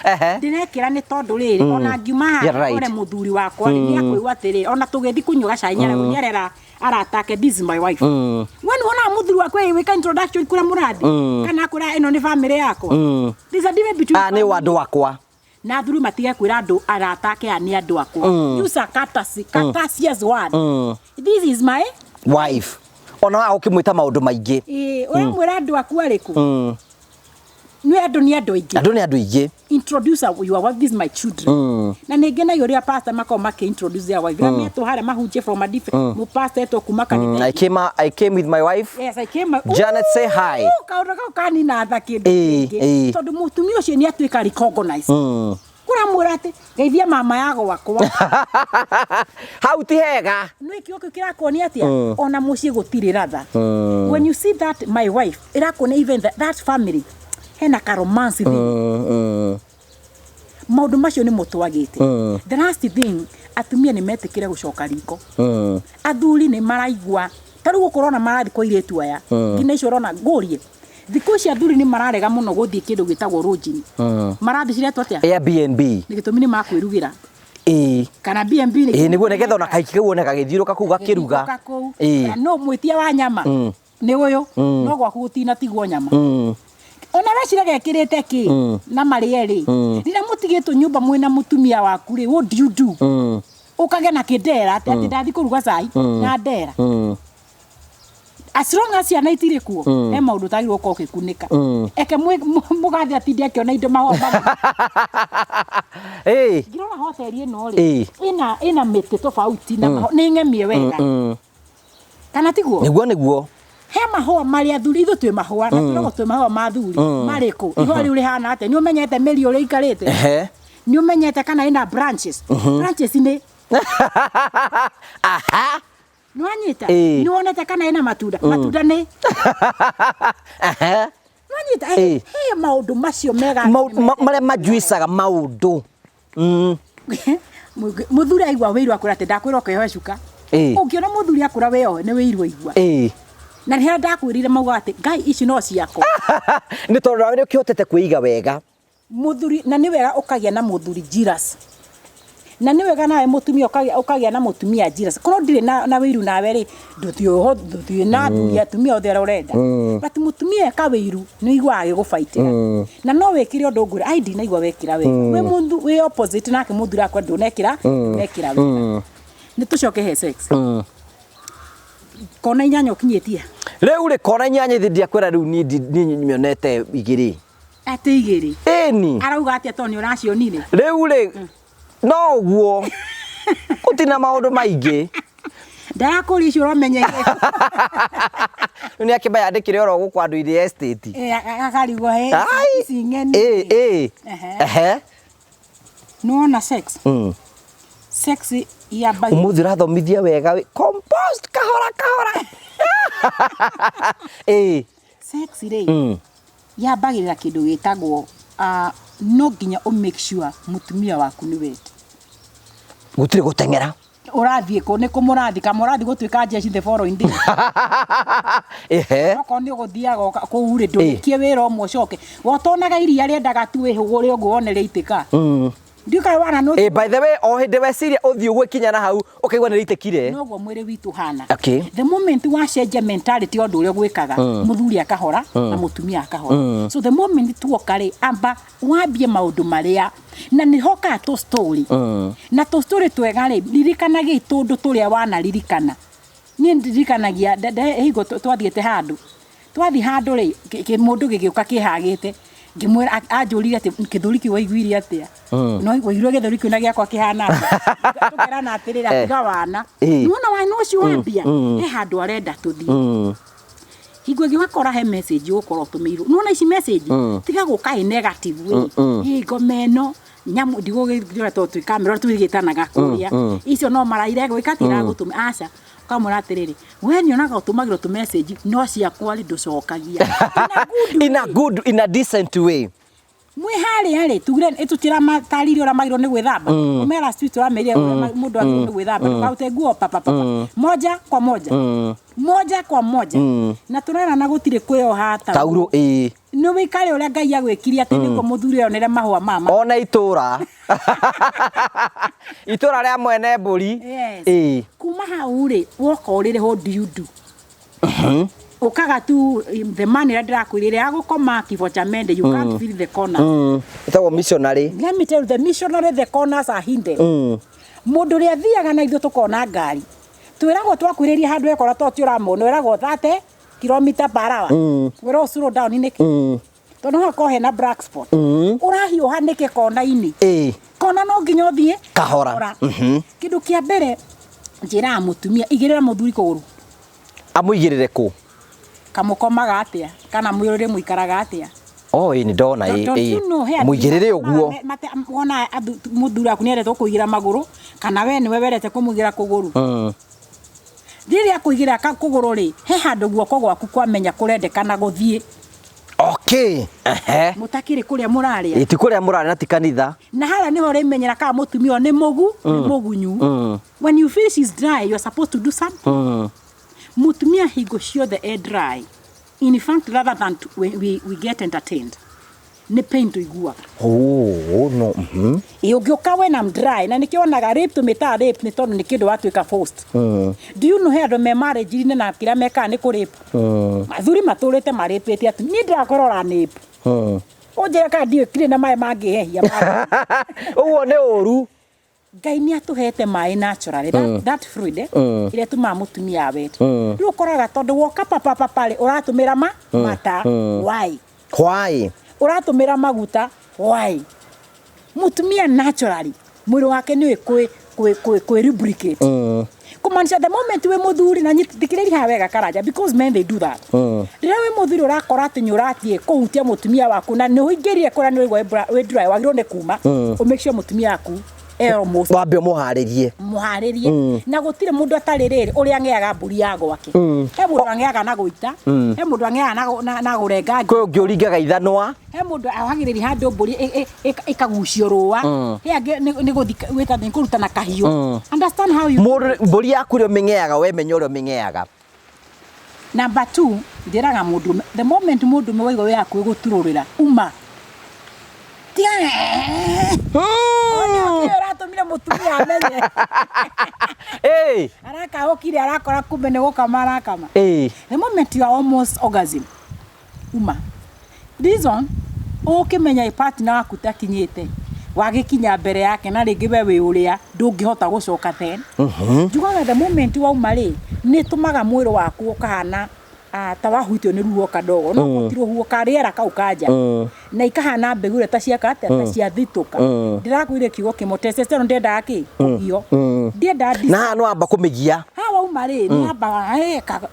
Ehe. Ndĩrekĩra nĩ tondũ rĩrĩ, ona ngiuma haha kore mũthuri wakwa rĩ, nĩ akwĩgua atĩrĩ, ona tũgĩthiĩ kũnyua gacai nyarera arata ake, "This is my wife." We nĩ wonaga mũthuri waku ĩgwĩka introduction kũrĩa mũrathiĩ kana akwĩra ĩno nĩ family yakwa? There's a difference between Ah, nĩ wa andũ akwa. Na athuri matige kwĩra andũ arata ake, aya nĩ andũ akwa. Use a courtesy, courteous word, "This is my wife. Ona wa ũkĩmwĩta maũndũ maingĩ. Ĩĩ, ũramwĩra andũ aku arĩkũ? Nĩ andũ, nĩ andũ aingĩ. Andũ nĩ andũ aingĩ. Introduce your wife, "This is my children." Na nĩ ngenagia ũrĩa pastor makoragwo makĩ introduce their wife rĩrĩa metwo harĩa mahunjie from a different mũpastor etwo kuma kanitha. I came with my wife. Yes, I came. Janet, say hi. Ooh, kaũndũ kau kanina tha kĩndũ kĩngĩ. Tondũ mũtumia ũcio nĩ atuĩka recognize. Kũramwĩra atĩ geithia mama ya gwakwa. Hau ti hega. Nĩ kĩo kĩu kĩrakuonia atĩa ona mũciĩ gũtirĩ ratha. When you see that "my wife", ĩrakuonia even that family hena ka romance thĩinĩ. Maũndũ macio nĩ mũtwagĩte. The last thing, atumia nĩ metĩkĩre gũcoka riko. Athuri nĩ maraigua ta rĩu gũkũ ũrona marathiĩ kwa airĩtu aya nginya icio ũrona ngũrie thikũ ici, athuri nĩ mararega mũno gũthiĩ kĩndũ gĩtagwo lodging. Marathiĩ ciretwo atĩa? Airbnb. Nĩ gĩtũmi nĩ makwĩrugĩra. Kana B&B. Ĩĩ, nĩguo nĩgetha ona kahiki kau one gagĩthiũrũka kũu gakĩruga. Gagĩthiũrũrũka kũu. Ĩĩ. No mwĩtia wa nyama nĩ ũyũ, no gwaku gũtinatigwo nyama. Ona wecira gekĩrĩte kĩ na marĩ erĩ rĩrĩa mũtigĩtwo nyũmba mwĩna mũtumia waku rĩ, what do you do? Ũkage na kĩndera atĩ ndathiĩ kũruga cai na ndera. As long as ciana itirĩ kuo, he maũndũ ũtagĩrĩirwo gũkorwo ũgĩkunĩka. Eke mũgathe atinde akĩona indo mahũa Ngĩrora hoteli ĩno rĩ, ĩna mĩtĩ tofauti na mahũa nĩ ng'emie wega, kana tiguo? Nĩguo, nĩguo. He mahũa marĩa athuri, ithuĩ twĩ mahũa na twĩragwo twĩ mahũa ma athuri marĩkũ? Ihũa rĩu rĩhana atĩa? Nĩ ũmenyete mĩri ũrĩa ikarĩte? Nĩ ũmenyete kana ĩna branches? Branches nĩ nĩ wanyita? Nĩ wonete kana ĩna matunda? Matunda nĩ nĩ wanyita? He maũndũ macio mega. Marĩa majuicaga maũndũ. Mũthuri aigua wĩiru akwĩra atĩ ndakwĩra ũkeohe cuka. Ũngĩona mũthuri akwĩra wĩyohe, nĩ wĩiru aigua. Na rĩrĩa ndakwĩrire mauga atĩ ngai ici no ciakwa. Nĩ tondũ nawe nĩ ũkĩhotete kwĩiga wega. Mũthuri, na nĩ wega ũkagĩa na mũthuri jealous, na nĩ wega nawe mũtumia ũkagĩa na mũtumia jealous. Korwo ndirĩ na wĩiru nawe rĩ, ndũthiĩ na athuri atumia othe arĩa ũrenda, but mũtumia eka wĩiru nĩ ũiguaga agĩgũbaitĩra na no wĩkĩre ũndũ ngwĩra ai ndinaigua wekĩra wega. Wĩ mũthu wĩ opposite nake mũthuri akwa ndũnekĩra ndũnekĩra wega. Nĩ tũcoke he sex. Kona 8 ũkinyĩtie? Rĩu rĩ, kona 8 ithi ndiakwĩra rĩu niĩ niĩ nyonete 2. Atĩ 2? Ĩni. Arauga atĩa tondũ nĩ ũracionire? Rĩu rĩ, no ũguo gũtina maũndũ maingĩ. Ndarakũria icio ũramenya. Rĩu nĩ akĩmba yandĩkire oro gũkũ andũ irĩ estate. Akarigwo he Ai! Ici ng'eni. Ĩ. Ehe. Nĩwona sex, sex yambagia Ũmũthĩ ũrathomithia wega wĩ compost kahora kahora, ĩ. Sex rĩ, yambagĩrĩra kĩndũ gĩtagwo no nginya ũ make sure mũtumia waku nĩ wete. Gũtirĩ gũteng'era. Ũrathiĩ kũ? Nĩ kũ mũrathiĩ? Kana mũrathiĩ gũtuĩka jeshi the following day? Ehe. Okorwo nĩ ũgũthiaga kũu rĩ, ndũrĩkie wĩra ũmwe ũcoke. Wotonaga iria rĩendaga tu wĩhũgũre ũguo wone rĩaitĩka. Ndiũĩ kana wana nũ. By the way, o hĩndĩ weciria ũthiĩ ũguo ikinya na hau ũkaigua nĩ rĩitĩkire. Noguo mwĩrĩ witũ ũhana. Okay. The moment wacenjia mentality ya ũndũ ũrĩa ũgwĩkaga, mũthuri akahora na mũtumia akahora. So the moment tuoka rĩ, amba wambie maũndũ marĩa na nĩ hokaga tũ story. Na tũ story twega rĩ, ririkanagia tũndũ tũrĩa wanaririkana. Niĩ ndirikanagia hingo twathiĩte handũ. Twathiĩ handũ rĩ, mũndũ gĩgĩũka kĩhagĩte, ngĩmwĩra anjũrire atĩ kĩthũri kĩu waiguire atĩa? No waiguire gĩthũri kĩu na gĩakwa kĩhana atĩa? Tũkerana atĩrĩrĩ, atiga wana. Nĩwona wana ũcio wambia, he handũ arenda tũthiĩ. Hingo ĩngĩ ũgakora he message ũgũkorwo ũtũmĩirwo. Nĩwona ici message, tiga gũka ĩ negative way. Ĩ ngoma ĩno, nyamũ ndigũgĩthiĩ tondũ twĩ kamera twĩgĩtanaga kũrĩa. Icio no maraire gwĩka atĩ iragũtũma. Aca. Ũkamwĩra atĩrĩrĩ, we nyonaga ũtũmagĩrwo tũ message no ciakwa rĩ ndũcokagia. In a good, in a decent way. Mwĩ harĩa rĩ, tugire ĩtũtiramatarire ũrĩa magĩrĩirwo nĩ gwĩthamba. Ũmera street ũramerire ũrĩa mũndũ agĩrĩirwo nĩ gwĩthamba. Ndũkarute nguo pa pa pa pa. Moja kwa moja. Moja kwa moja. Na tũrerana gũtirĩ kwĩyoha taurũ. Ĩĩ. Nĩ wĩikare ũrĩa Ngai agwĩkire atĩ nĩguo mũthuri onere mahũa mama. Ona itũra. Itũra rĩa mwene mbũri. Yes. Ĩĩ. Kuma hau rĩ, woka ũrĩrĩ what do you do? Ũkaga tu the man ĩrĩa ndĩrakwĩrire ya gũkoma kifo cha mende, you can't feel the corners. Ĩtagwo missionary. Let me tell you, the missionary, the corners are hidden. Mũndũ ũrĩa athiaga na ithuĩ tũkona ngari, twĩragwo twakuhĩrĩria handũ ekora to ti ũramũona, wĩragwo 30 kilomita per hour. Wĩragwo slow down nĩkĩ? Tondũ no hakorwo hena black spot. Ũrahiũha nĩkĩ kona-inĩ? Kona no nginya ũthiĩ Kahora. Kĩndũ kĩa mbere njĩraga mũtumia, igĩrĩra mũthuri kũgũrũ. Amũigĩrĩre kũ? Kamũkomaga atĩa? Kana mwĩrĩ mũikaraga atĩa? Oh, ĩĩ nĩ ndona ĩĩ. Mũigĩrĩre ũguo. Wona mũthuri waku nĩendete gũkũigĩra magũrũ, kana we nĩwe wendete kũmũigĩra kũgũrũ. Rĩrĩa akũigĩra kũgũrũ rĩ, he handũ guoko gwaku kwamenya kũrendekana gũthiĩ. Okay. Ehe. Mũtakĩrĩ kũrĩa mũrarĩa. Ĩ ti kũrĩa mũrarĩa na ti kanitha. Na harĩa nĩho ũrĩmenyera kana mũtumia ũyũ nĩ mũgu, nĩ mũgunyu. When you feel she's dry, you are supposed to do something. Mũtumia hingo ciothe e dry. In fact, rather than to, we get entertained. Nĩ pain tũiguaga. Oh, no. Ĩ ũngĩũka when I'm dry, na nĩkĩo wonaga rape tũmĩtaga rape nĩ tondũ nĩ kĩndũ watuĩka forced. Do you know he andũ me marriage-inĩ na kĩrĩa mekaga nĩ kũ rape? Athuri matũrĩte marĩpĩte atumia. Niĩ ndĩrakorwo ũranĩpe. Ũnjĩre kana ndiũĩ ndirĩ na maĩ mangĩhehia. Ũguo nĩ ũru. Ngai nĩ atũhete maĩ naturally, that fluid ĩrĩa ĩtũmaga mũtumia awete. Rĩu ũkoraga tondũ woka papa papa rĩ, ũratũmĩra mata. Why? Why? Ũratũmĩra maguta. Why? Mũtumia naturally mwĩrĩ wake nĩ kwĩ lubricate. Kũmaanisha the moment wĩ mũthuri, na thikĩrĩria haha wega Karanja, because men they do that. Rĩrĩa wĩ mũthuri ũrakora atĩ nĩ ũrathiĩ kũhutia mũtumia waku na nĩ ũingĩrire kũrĩa nĩ ũraigua wĩ dry, wagĩrĩirwo nĩ kuma, ũ make sure mũtumia waku e almost Wambe ũmũharĩrie. Mũharĩrie. Na gũtirĩ mũndũ atarĩ rĩrĩ ũrĩa ang'eaga mbũri ya gwake. He mũndũ ang'eaga na gũita, he mũndũ ang'eaga na kũrenga. Kwĩ ũngĩ ũringaga ithanwa. He mũndũ ahagĩrĩria handũ mbũri ĩkagucio rũa. He angĩ nĩ gũthika gwĩka nĩ kũruta na kahiũ. Understand how you Mũndũ mbũri yaku ũrĩa ũmĩng'eaga, we menya ũrĩa ũmĩng'eaga. Number 2, njĩraga mũndũ, the moment mũndũ ũmwe waigua wĩ hakuhĩ gũturũrĩra, uma. Tiga. Ũratũmire mũtumia amenye. Arakahũkire arakora kumbe nĩ gũkama arakama. The moment you are almost orgasm, uma. Reason, ũkĩmenya partner waku takinyĩte, wagĩkinya mbere yake na rĩngĩ we wĩ ũrĩa ndũngĩhota gũcoka then. Njugaga the moment wauma rĩ, nĩ ĩtũmaga mwĩrĩ waku ũkahana ta wahutio nĩ ruo kadogo, no ti rũhuho ka rĩera kau kanja. Na ikahana mbegũ iria ta ciaka atĩa, ta ciathitũka. Ndĩrakwĩrire kiugo kĩmwe, testosterone ndĩendaga kĩ? Kũgio. Ndĩendaga Na haha nĩ wamba kũmĩgia. Haha wauma rĩ, nĩ yambaga,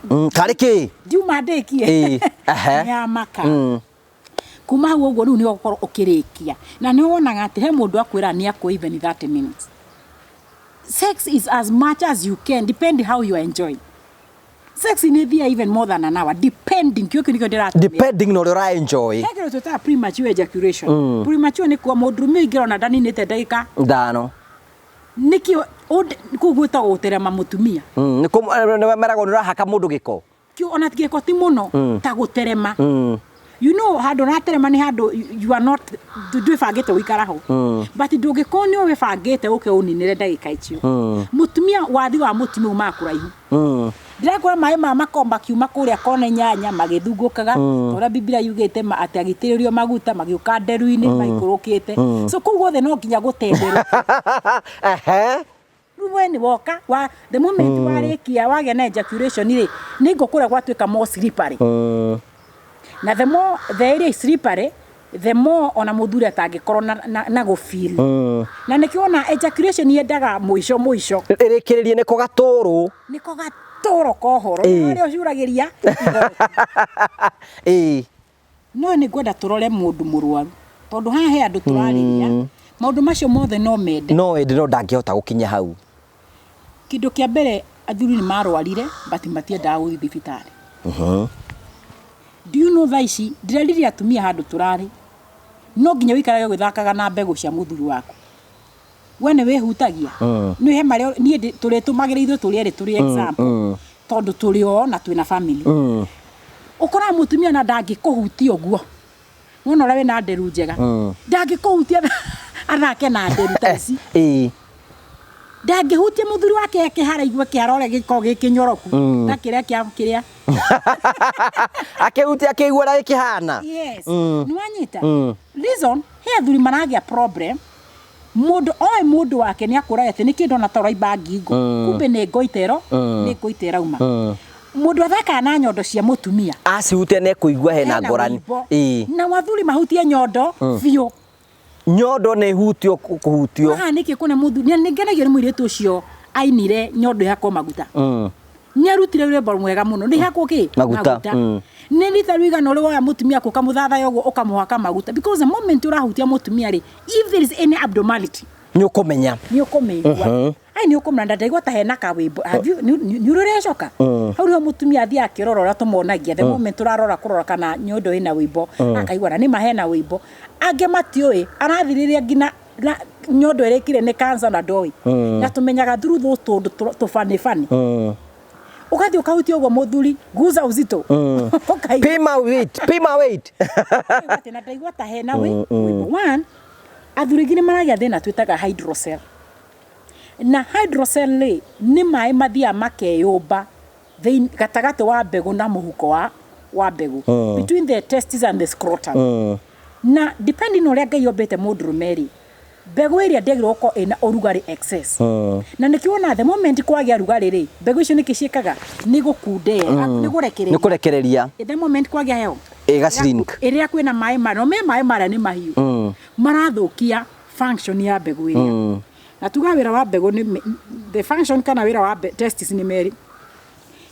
Karĩ kĩ? Ndiuma ndĩkie. Nĩyamaka. Kuma hau ũguo rĩu nĩ ũgũkorwo ũkĩrĩkia. Na nĩ wonaga atĩ he mũndũ akwĩra nĩ akũ even 30 minutes. Sex is as much as you can, depending how you are enjoying. Sex nĩ ĩthiaga even more than an hour, depending, kĩo kĩu nĩkĩo ndĩratũmĩra. Depending na ũrĩa ũra enjoy. He kĩndũ twĩtaga premature ejaculation. Premature nĩ kuga mũndũrũme ũingĩra ona ndaninĩte ndagĩka 5. Nĩkĩo kũu gwĩtagwo gũterema mũtumia. Nĩ nĩ meragwo nĩ ũrahaka mũndũ gĩko. Kĩo ona gĩko ti mũno ta gũterema. You know handũ ũraterema nĩ handũ you are not, ndwĩbangĩte gũikara ho, but ndũngĩkorwo nĩ wĩbangĩte ũke ũninĩre ndagĩka icio. Mũtumia wathi wa mũtumia umaga kũraihu. Ndĩrakora maĩ ma makomba kiuma kũrĩa kona inyanya magĩthungũkaga ta ũrĩa Biblia yugĩte atĩ agĩitĩrĩrio maguta magĩũka nderu-inĩ maikũrũkĩte, so kũu guothe no nginya gũtenderwo. Rĩu we nĩ woka wa the moment warĩkia wagĩa na ejaculation rĩ, nĩ ngo kũrĩa gwatuĩka more slippery. Na the more the area is slippery, the more ona mũthuri atangĩkorwo na gũfeel. Na nĩkĩo ona ejaculation yendaga mũico mũico. Ĩrĩkĩrĩrie nĩko gatũrũ. Nĩko gatũrũ ka ũhoro. Harĩa ũcuragĩria igoti. No nĩ ngwenda tũrore mũndũ mũrwaru, tondũ haha he andũ tũrarĩria maũndũ macio mothe no mende. No ĩndĩ no ndangĩhota gũkinya hau. Kĩndũ kĩa mbere, athuri nĩ marwarire but matiendaga gũthiĩ thibitarĩ. Do you know thaa ici ndĩreririe atumia handũ tũrarĩ no nginya ũikarage ũgĩthakaga na mbegũ cia mũthuri waku. We nĩ wĩhutagia nĩ he marĩa niĩ tũrĩtũmagĩra ithuĩ tũrĩ erĩ tũrĩ example, tondũ tũrĩ o na twĩna family. Ũkoraga mũtumia na ndangĩkũhutia ũguo wona ũrĩa wĩna nderu njega, ndangĩkũhutia athake na nderu ta ici. Ndangĩhutia mũthuri wake akĩhara igue kĩhara ũrĩa gĩkoragwo gĩ kĩnyoroku ta kĩrĩa kĩa kĩrĩa. Akĩhutia akĩigua ũrĩa gĩkĩhana. Yes. Nĩ wanyita reason he athuri maragĩa problem. Mũndũ oĩ mũndũ wake nĩ akũraga atĩ nĩ kĩndũ ona ta ũraimba ngingo, kumbe nĩ ngoitero, nĩ ngoita ĩrauma. Mũndũ athakaga na nyondo cia mũtumia. Acihutia nĩ ekũigua hena hena ngũrani. wũimbo. Na athuri mahutie nyondo biũ. Nyondo nĩ hutio kũhutio. Haha nĩkĩ kũna mũthuri nĩ ngenagio nĩ mũirĩtu ũcio ainire nyondo ĩhakwo maguta. Nĩ arutire rwĩmbo mwega mũno, nĩ hakwo kĩ? Maguta. Nĩ rita rũigana ũrĩ woya mũtumia aku ũkamũthathaya ũguo ũkamũhaka maguta, because the moment ũrahutia mũtumia rĩ, if there is any abnormality, Nĩ ũkũmenya. Nĩ ũkũmĩigua. Ai, nĩ ũkũmenya na ndaigua ta hena kawĩmbo. Have you nĩ ũrĩrecoka hau nĩho mũtumia athiaga akĩrora ũrĩa tũmonagia. The moment ũrarora kũrora kana nyondo ĩna wĩimbo, akaigua na nĩma hena wĩimbo. Angĩ matiũĩ arathirĩria nginya na nyondo ĩrĩkire nĩ cancer na ndoĩ. Na tũmenyaga through those tũndũ tũbanĩbani. Ũgathiĩ ũkahutia ũguo mũthuri guza uzito, ũkaigua Pima weight, pima weight. Atĩ na ndaigua ta hena wĩimbo. One, athuri aingĩ nĩ maragĩa thĩna twĩtaga hydrocele. Na hydrocele rĩ, nĩ maĩ mathiaga makeyũmba gatagatĩ wa mbegũ na mũhuko wa mbegũ, between the testes and the scrotum. Na depending ũrĩa Ngai ombĩte mũndũrũme rĩ, mbegũ ĩrĩa ndĩagĩrĩirwo gũkorwo ĩna ũrugarĩ excess. Na nĩkĩo wona the moment kwagĩa rugarĩ rĩ, mbegũ icio nĩkĩ ciĩkaga? Nĩ gũkundera, nĩ gũrekereria. Nĩ kũrekereria. The moment kwagĩa heho, Ĩga shrink. Ĩrĩa kwĩna maĩ marĩa, no me maĩ marĩa nĩ mahiũ, marathũkia function ya mbegũ ĩrĩa. Na tuga wĩra wa mbegũ nĩ the function kana wĩra wa testis nĩ merĩ.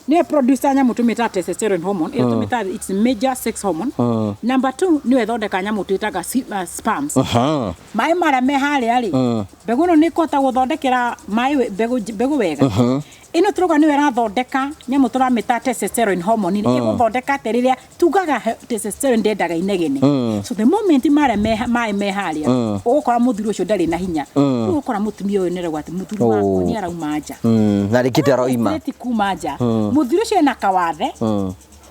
Nĩwe producer nyamũ tũmĩtaga testosterone hormone, ĩrĩa tũmĩtaga it's major sex hormone. Number two, nĩwe ĩthondeka nyamũ twĩtaga sperms. Maĩ marĩa me harĩa rĩ, mbegũ ĩno nĩ ĩkũhota gũthondekera maĩ mbegũ wega. Ĩno tũrauga nĩyo ĩrathondeka nyamũ tũramĩta testosterone hormone. Ĩgũthondeka atĩ rĩrĩa tugaga testosterone ndendaga inegene. So the moment marĩa maĩ me harĩa, ũgũkora mũthuri ũcio ndarĩ na hinya. Rĩu ũgũkora mũtumia ũyũ nĩarauga atĩ mũthuri wakwa nĩ arauma nja. Na rĩngĩ ndaroima. Ti kuma nja, mũthuri ũcio ena kawathe.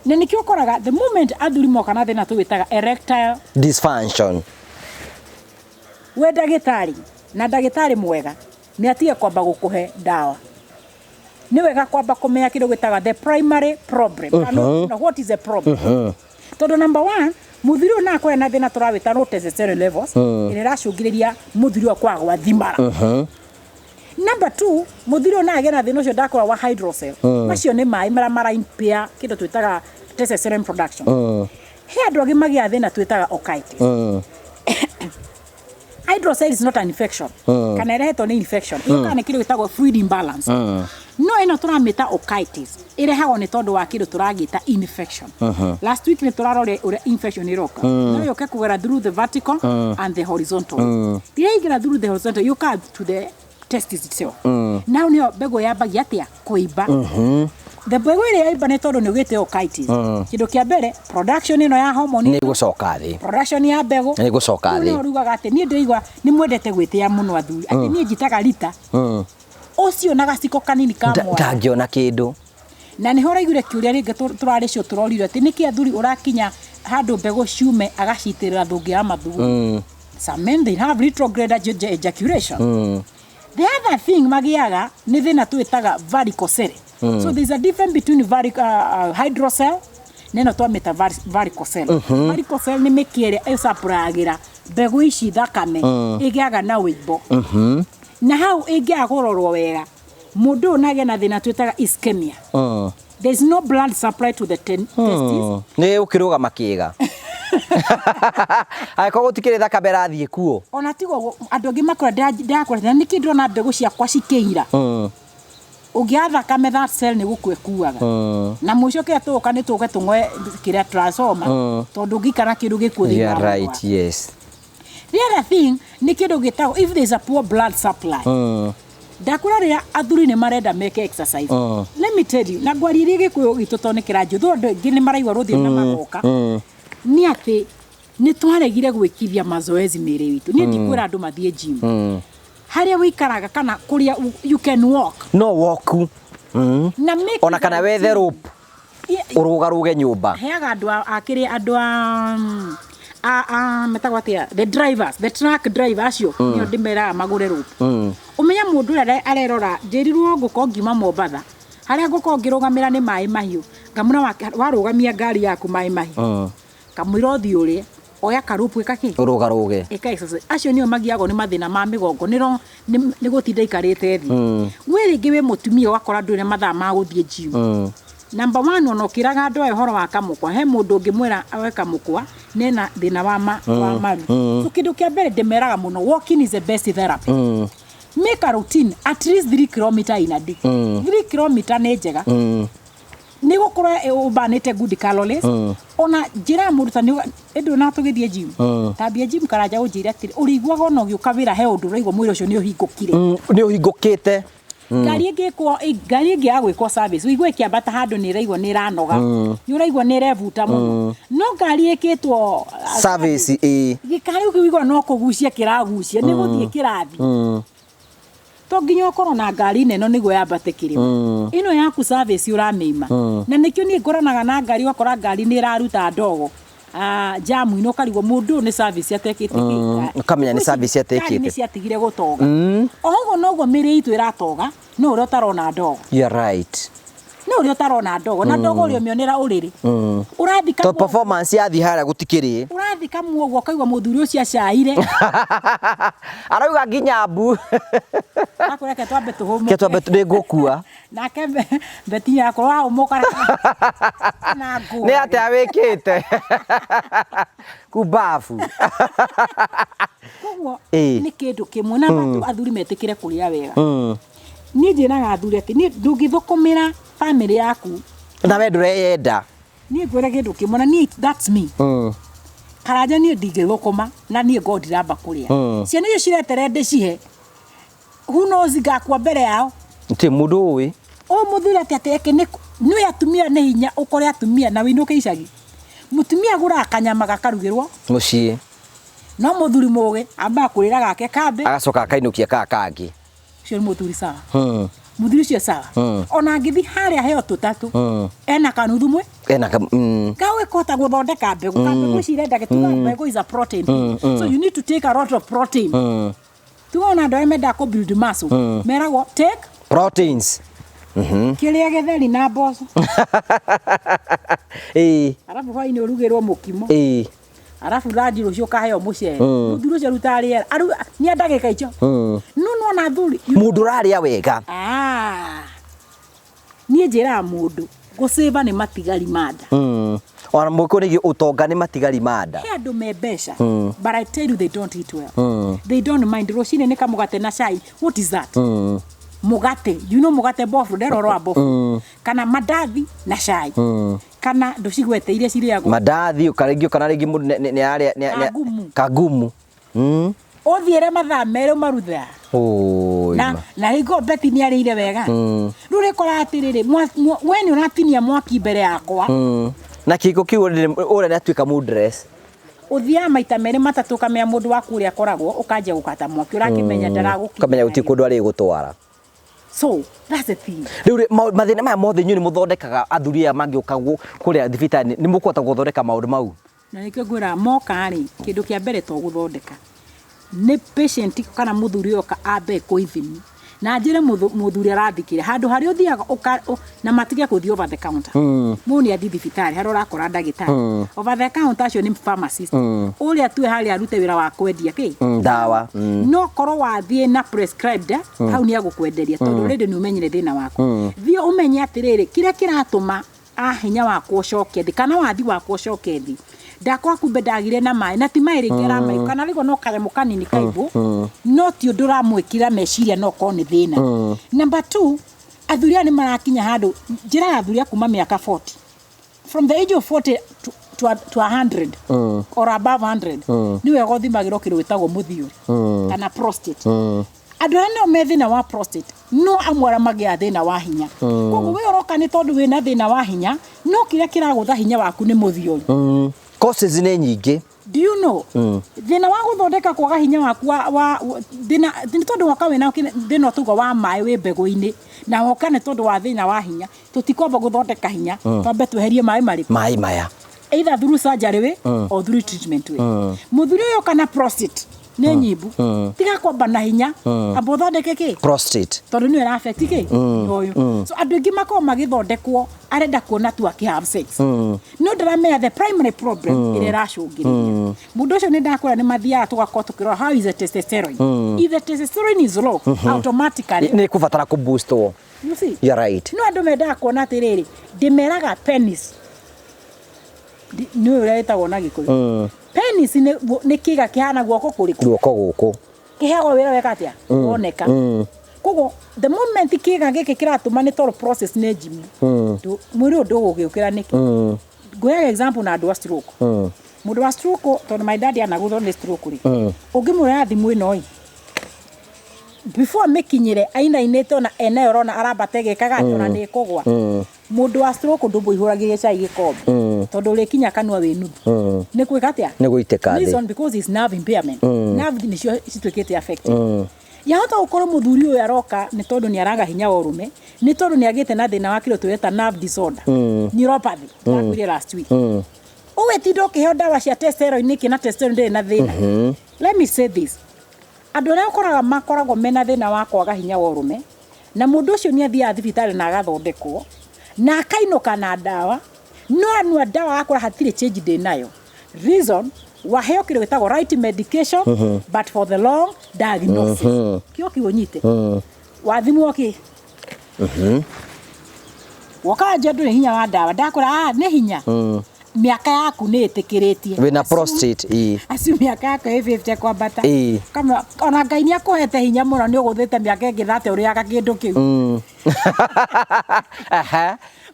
Na nĩkĩo ũkoraga the moment athuri moka na thĩna tũwĩtaga erectile dysfunction, we ndagĩtarĩ na ndagĩtarĩ mwega nĩ atige kwamba gũkũhe ndawa. Nĩ wega kwamba kũmenya kĩndũ gĩtaga the primary problem. Kana no, what is the problem? Tondũ number one, mũthuri ũyũ no akorwo na thĩna tũrawĩta low testosterone levels, ĩrĩa ĩracũngĩrĩria mũthuri ũyũ kwaga gwathimara. Number two, mũthuri ũyũ no agĩe na thĩna ũcio ndakorwo wa hydrocele. Macio nĩ maĩ marĩa mara impair kĩndũ twĩtaga testosterone production. He andũ angĩ magĩaga thĩna twĩtaga orchitis. Hydrocele is not an infection kana ĩrehetwo nĩ infection, ĩũkaga nĩ kĩndũ gĩtagwo fluid imbalance. No ĩno tũramĩta orchitis ĩrehagwo nĩ tondũ wa kĩndũ tũragĩta infection. Last week nĩ tũrarorire ũrĩa infection ĩroka. No yũke kũgera through the vertical and the horizontal. Rĩrĩa ĩingĩra through the horizontal, yũkaga to the testis itself. Now nĩyo mbegũ yambagia atĩa kũimba. The mbegũ ĩrĩa yaimba nĩ tondũ nĩ ũgĩte orchitis. Kĩndũ kĩa mbere, production ĩno ya hormone, Nĩ gũcoka thĩ. Production ya mbegũ Nĩ gũcoka Rĩu thĩ. nĩho rugaga atĩ niĩ ndĩraigua nĩ mwendete gwĩtĩa mũno athuri, atĩ niĩ njitaga rita ũcio na gaciko kanini ka mwara. Ndangĩona kĩndũ. Na nĩho ũraiguire kĩũria rĩngĩ tũrarĩ cio tũrorire atĩ nĩkĩ athuri ũrakinya handũ mbegũ ciume agacitĩrĩra thũngĩ ya mathugumo. Some men, they have retrograde ejaculation. The other thing magĩaga nĩ thĩna twĩtaga varicocele. So there's a difference between hydrocele na ĩno twamĩta varicocele. Varicocele nĩ mĩkĩ ĩrĩa ĩcapũragĩra mbegũ ici thakame, ĩgĩaga na wĩimbo, na hau ĩngĩaga kũrorwo wega, mũndũ ũyũ nagĩa na thĩna twĩtaga ischemia. There is no blood supply to the testes. Nĩ ũkĩrũgama kĩga angĩkorwo gũtikĩrĩ thakame ĩrathiĩ kuo. Ona tigo ũguo, andũ angĩ makora ndĩrakora na nĩkĩ ndĩrona mbegũ ciakwa cikĩira. Ũngĩaga thakame, that cell nĩ gũkua ĩkuaga, na mũico kĩrĩa tũgũka nĩ tũke tũng'oe kĩrĩa transformer, tondũ ũngĩikara kĩndũ gĩkuũ thĩinĩ wa mwĩrĩ waku. The other thing nĩ kĩndũ gĩtagwo, if there is a poor blood supply. Ndakũra rĩrĩa athuri nĩ marenda meke exercise, let me tell you, na ngwaririe Gĩkũyũ gitũ tondũ nĩ kĩranjũthũ, andũ aingĩ nĩ maraigua rũthiomi na magoka, nĩ atĩ nĩ twaregire gwĩkithia mazoezi mĩĩrĩ itũ. Niĩ ndikwĩra andũ mathiĩ gym. Harĩa wĩikaraga kana kũrĩa you can walk. No woku. Na make Ona kana wethe rope ũrũgarũge nyũmba. Heaga andũ a kĩrĩa, andũ a metagwo atĩa, the drivers, the truck driver, acio nĩo ndĩmeraga magũre rope. Ũmenye mũndũ ũrĩa arerora njĩrirwo ngũkorwo ngiuma Mombatha, harĩa ngũkorwo ngĩrũgamĩra nĩ maĩ mahiũ, ngamũra warũgamia ngari yaku maĩ mahiũ, kamũira ũthiĩ ũrĩe, oya karupu ĩka kĩ. Ũrũgarũge. Ĩka exercise. Acio nĩo magiagwo nĩ mathĩna ma mĩgongo, nĩ nĩ gũtinda ikarĩte thĩ. Wĩ rĩngĩ wĩ mũtumia, ũgakora ndũrĩ na mathaa ma gũthiĩ gym. Number one, ona ũkĩraga andũ aya ũhoro wa kamũkwa, he mũndũ ũngĩmwĩra oe kamũkwa nena thĩna wa maru. So kĩndũ kĩa mbere ndĩmeraga mũno, walking is the best therapy. Make a routine at least 3 kilometer in a day. 3 kilometer nĩ njega, nĩ gũkorwo ũbanĩte good calories. Ona njĩra ya mũrutani ĩndũ na tũgĩthiĩ gym, tambia gym, Karanja, ũnjĩre atĩrĩ, ũrĩiguaga ona ũgĩũka wĩra he ũndũ ũraigua mwĩrĩ ũcio nĩ ũhingũkire. Nĩ ũhingũkĩte. Ngari ĩngĩkwo, ngari ĩngĩ ya gwĩkwo service, ũigue ĩkĩambata handũ nĩ ĩraigua nĩ ĩranoga, nĩ ũraigua nĩ ĩrebuta mũno, no ngari ĩkĩtwo service ĩ gĩkari kĩu ũigua no kũgucia kĩragucia, nĩ gũthiĩ kĩrathiĩ. To nginya ũkorwo na ngari nene nĩguo yambate kĩrĩma. Ĩno yaku service ũramĩima, na nĩkĩo niĩ ngoranaga na ngari, ũgakora ngari nĩ ĩraruta ndogo jamu-inĩ, ũkarigwo mũndũ ũyũ nĩ service atekĩte kĩ. Ũkamenya nĩ service atekĩte. Ngari nĩ ciatigire gũtoga. O ũguo noguo mĩrĩ itũ ĩratoga, no ũrĩa ũtarona ndogo. You are right. No ũrĩa ũtarona ndogo, na ndogo ũrĩa ũmĩonera ũrĩrĩ ũrathika. To performance yathiĩ harĩa gũtikĩrĩ. Ũrathika muoguo, ũkaigua mũthuri ũcio acaire. Arauga nginya mbu. Akwĩra twambe tũhũmũke. Ke twambe nĩ ngũkua. Nake Betinya akorwo wahũmũka na ngũ. Nĩ atĩa wĩkĩte kumbabu? Koguo nĩ kĩndũ kĩmwe na batu athuri metĩkĩre kũrĩa wega. Niĩ njĩraga athuri atĩ niĩ ndũngĩthũkũmĩra family yaku na we ndũreyenda. Niĩ ngwĩra kĩndũ kĩmwe, na niĩ that's me. Karanja, niĩ ndingĩthũkũma na niĩ ngo ndiramba kũrĩa. Ciana icio ciretere ndĩcihe, who knows ngakua mbere yao. Nti mũndũ ũĩ. Ũyũ mũthuri atĩ eke nĩ nĩ atumia nĩ hinya ũkore atumia na wĩinũke icagi, mũtumia agũraga kanyama gakarugĩrwo mũciĩ, no mũthuri mũgĩ ambaga kũrĩra gake kambe, agacoka akainũkia kaa kangĩ. Ũcio nĩ mũthuri sawa. Mũthuri ũcio sawa. Ona angĩthiĩ harĩa heo tũtatũ, ena kanuthu mwe ena kau ĩkũhota gũthondeka mbegũ. Ka mbegũ ici irenda gĩtuga mbegũ is a protein thing. So you need to take a lot of protein. Tuga ona andũ arĩa mendaga kũ build muscle meragwo take proteins. Kĩrĩa gĩtheri na mboco, arabu hwainĩ ũrugĩrwo mũkimo, arabu ranji rũciũ ũkaheo mũcere. Mũthuri ũcio arutaga rĩera nĩ ndagĩka icio no nona athuri Mũndũ ũrarĩa wega. Ah. Niĩ njĩraga mũndũ gũcĩva nĩ matigari ma nda. Ona mũkũ nĩ ũtonga nĩ matigari ma nda. He andũ me mbeca, but I tell you, they don't eat well. They don't mind rũcinĩ nĩ kamũgate na cai. What is that? Mũgate, you know, mũgate bofu nderora wa bofu, kana mandathi na cai, kana ndũcigwete iria cirĩagwo. Mandathi ũkarĩngĩ kana rĩngĩ mũndũ nĩ arĩa Kangumu. Kangumu. Ũthiĩre mathaa 2 ũmarutha. Oi. Na na rĩngĩ Beti nĩ arĩire wega. Rĩu rĩkora atĩrĩrĩ, we nĩ ũratinia mwaki mbere yakwa. Na kĩhiko kĩu ũrĩa nĩ atuĩka moodless. Ũthiaga maita merĩ matatũ ũkamenya mũndũ waku ũrĩa akoragwo, ũkanjia gũkata mwaki, ũrakĩmenya ndaragũkinyĩra. Ũkamenya gũtirĩ kũndũ arĩ gũtwara. So that's the thing. Rĩu rĩ, mathĩna maya mothe inyuĩ nĩ mũthondekaga athuri aya mangĩũka kũrĩa thibitarĩ, nĩ mũkũhota gũthondeka maũndũ mau? Na nĩkĩo ngwĩraga moka rĩ, kĩndũ kĩa mbere to gũthondeka nĩ patient kana mũthuri oka ambe ekwo ithimi na njĩre mũthuri arathikĩra handũ harĩa ũthiaga na matige gũthiĩ over the counter. Mũndũ nĩ athiĩ thibitarĩ harĩa ũrakora ndagĩtarĩ over the counter acio nĩ pharmacist ũrĩa tuwe harĩa arute wĩra wa kwendia kĩ Ndawa. No korwo wathiĩ na prescribed hau nĩ agũkwenderia tondũ already nĩ ũmenyire thĩna waku. Thiĩ ũmenye atĩrĩrĩ, kĩrĩa kĩratũma a hinya wakwa ũcoke thĩ kana wathi wakwa ũcoke thĩ, ndakora kumbe ndagire na maĩ na ti maĩ rĩngĩ aramaĩ kana rĩgo no kanyamũ kanini kaibũ, no ti ũndũ ũramwĩkĩra meciria no korwo nĩ thĩna. Number 2, athuri aya nĩ marakinya handũ, njĩraga athuri a kuma mĩaka 40, from the age of 40 to 100 or above 100, nĩ wega ũthimagĩrwo kĩndũ gĩtagwo mũthiũri kana prostate. Andũ arĩa nao me thĩna wa prostate no amwe arĩa magĩaga thĩna wa hinya. Koguo we ũroka nĩ tondũ wĩna thĩna wa hinya, no kĩrĩa kĩragũtha hinya waku nĩ mũthiũri. Causes nĩ nyingĩ. Do you know thĩna wa gũthondeka kwaga hinya waku wa thĩna nĩ tondũ woka wĩna thĩna tuga wa maĩ wĩ mbegũ-inĩ, na woka nĩ tondũ wa thĩna wa hinya, tũtikwamba gũthondeka hinya, twambe tweherie maĩ marĩkũ? Maĩ maya. Either through surgery way or through treatment way. Mũthuri ũyũ kana prostate nĩ nyimbu, tiga kwamba na hinya, amba ũthondeke kĩ? Prostate. Tondũ nĩyo ĩra affect kĩ? Ũyũ. So andũ aingĩ makoragwo magĩthondekwo arenda kuona tu akĩ have sex. No ndĩramenya the primary problem ĩrĩa ĩracũngĩrĩria. Mũndũ ũcio nĩ ndakwĩra nĩ mathiaga tũgakorwo tũkĩrora how is the testosterone. If the testosterone is low, automatically nĩ kũbatara kũ boostwo. You see? You're right. No andũ mendaga kuona atĩrĩrĩ, ndĩmeraga penis. Nĩ ũrĩa ĩtagwo na Gĩkũyũ. Penis nĩ kĩga kĩhana guoko kũrĩkũ? Guoko gũkũ. Kĩheagwo wĩra weka atĩa? Woneka. Koguo the moment kĩga gĩkĩ kĩratũma nĩ tondũ process nĩ njimu. Mwĩrĩ ũyũ ndũgũgĩũkĩra nĩkĩ? Ngũheaga example na andũ a stroke. Mũndũ wa stroke, tondũ my dad anagũthwo nĩ stroke rĩ. Ũngĩmũrora thimũ ĩno ĩ, before mĩkinyĩre ainainĩte ona enayo ũrona arambata ĩgĩkaga atĩ ona nĩ ĩkũgwa. Mũndũ wa stroke ndũmũihũragĩria cai gĩkombe tondũ ũrĩkinya kanua wĩ nuthu. Nĩ gwĩka atĩa? Nĩ gũitĩka thĩ. Reason because it's nerve impairment. Nerve nĩcio cituĩkĩte affected. Yahota gũkorwo mũthuri ũyũ aroka nĩ tondũ nĩ araga hinya wa ũrũme, nĩ tondũ nĩ agĩte na thĩna wa kĩrĩa tũreta nerve disorder, neuropathy, ndakwĩrire last week. Ũgĩtinda ũkĩheo ndawa cia testosterone nĩkĩ na testosterone ndĩrĩ na thĩna? Let me say this. Andũ arĩa ũkoraga makoragwo mena thĩna wa kwaga hinya wa ũrũme, na mũndũ ũcio nĩ athiaga thibitarĩ na agathondekwo, na akainũka na ndawa, no anua ndawa akora hatirĩ change ndĩ nayo. Reason, waheo kĩndũ gĩtagwo right medication, but for the long diagnosis. Kĩo kĩu ũnyite. Wathimwo kĩ? Woka nja ndũrĩ hinya wa ndawa, ndakora nĩ hinya. Mĩaka yaku nĩ ĩtĩkĩrĩtie. Wĩna prostate, ĩĩ. Acio mĩaka yaku ĩ 50 kwambata. Ĩĩ. Kama ona Ngai nĩ akũhete hinya mũno nĩ ũgũthĩte mĩaka ĩngĩ 30 ũrĩaga kĩndũ kĩu.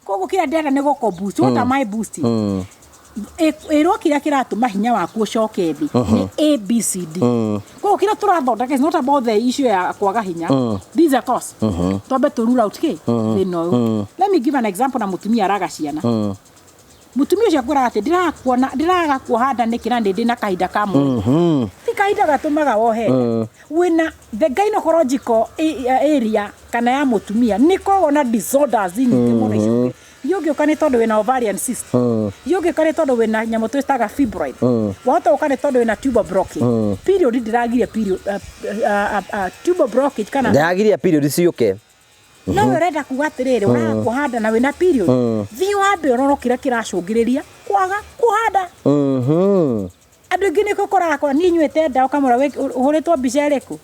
Koguo kĩrĩa ndĩrenda nĩ gũkũ boost. What am I boosting? Ĩrwo kĩrĩa kĩratũma hinya waku ũcoke thĩ nĩ A, B, C, D. Koguo kĩrĩa tũrathondeka is not about the issue ya kwaga hinya. This is a cause. Twambe tũ rule out kĩ? Thĩna ũyũ. Let me give an example na mũtumia araga ciana. Mũtumia ũcio akwĩraga atĩ ndĩraga kuoha nda nĩkĩ na nĩ ndĩ na kahinda ka mweri. Ti kahinda gatũmaga wohe nda. Wĩna the gynecological area kana ya mũtumia nĩ koragwo na disorders nyingĩ mũno icio. Yũngĩũka nĩ tondũ wĩna ovarian cyst. Yũngĩũka nĩ tondũ wĩna nyamũ twĩtaga fibroid. Wahota gũka nĩ tondũ wĩna tubal blockage. Period ndĩragiria period, tubal blockage kana ndĩragiria period ciũke. No we ũrenda kuga atĩrĩrĩ, ũraga kuoha nda na wĩna period. Thiĩ wambe ũrore kĩrĩa kĩracũngĩrĩria kwaga kuoha nda. Andũ aingĩ nĩ ũkoraga kwa niĩ nyuĩte ndawa ũkamwĩra ũhũrĩtwo mbica ĩrĩkũ?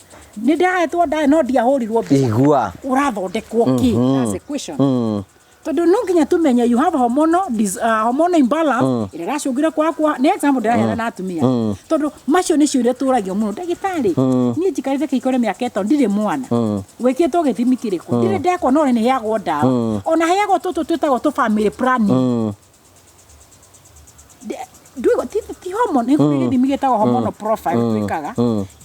Nĩ ndahetwo ndawa no ndiahũrirwo mbica. Igua. Ũrathondekwo kĩ? That's a question. Tondũ no nginya tũmenye you have hormonal imbalance ĩrĩa ĩracũngĩra kwaga kuoha. Nĩ example ndĩraheana na atumia. Tondũ macio nĩcio iria tũragio mũno. Ndagĩtarĩ, niĩ njikarĩte kĩhiko rĩa mĩaka ĩtano ndirĩ mwana. Wĩkĩtwo gĩthimi kĩrĩkũ? Ndirĩ ndekwo no nĩ heagwo ndawa. Ona heagwo tũtũ twĩtagwo tũ family planning. Ti hormone, nĩ kũrĩ gĩthimi gĩtagwo hormonal profile twĩkaga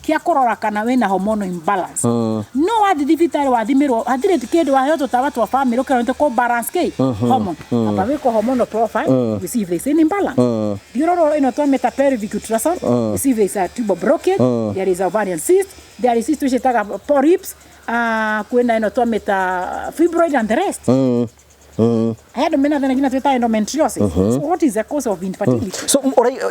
kĩa kũrora kana wĩna hormonal imbalance. No wathiĩ thibitarĩ wathimĩrwo hatirĩ kĩndũ, waheo tũtawa twa family ũkerwo nĩ tũkũ balance kĩ hormone. Amba wĩkwo hormonal profile, we see if there is any imbalance. Thiũrũrwo ĩno twamĩta pelvic ultrasound, we see if there is a tubal blockage, there is a ovarian cyst, there is cyst twĩciĩtaga polyps, kwĩna ĩno twamĩta fibroid and the rest. He andũ mena thĩna nginya twĩta endometriosis. So what is the cause of infertility? So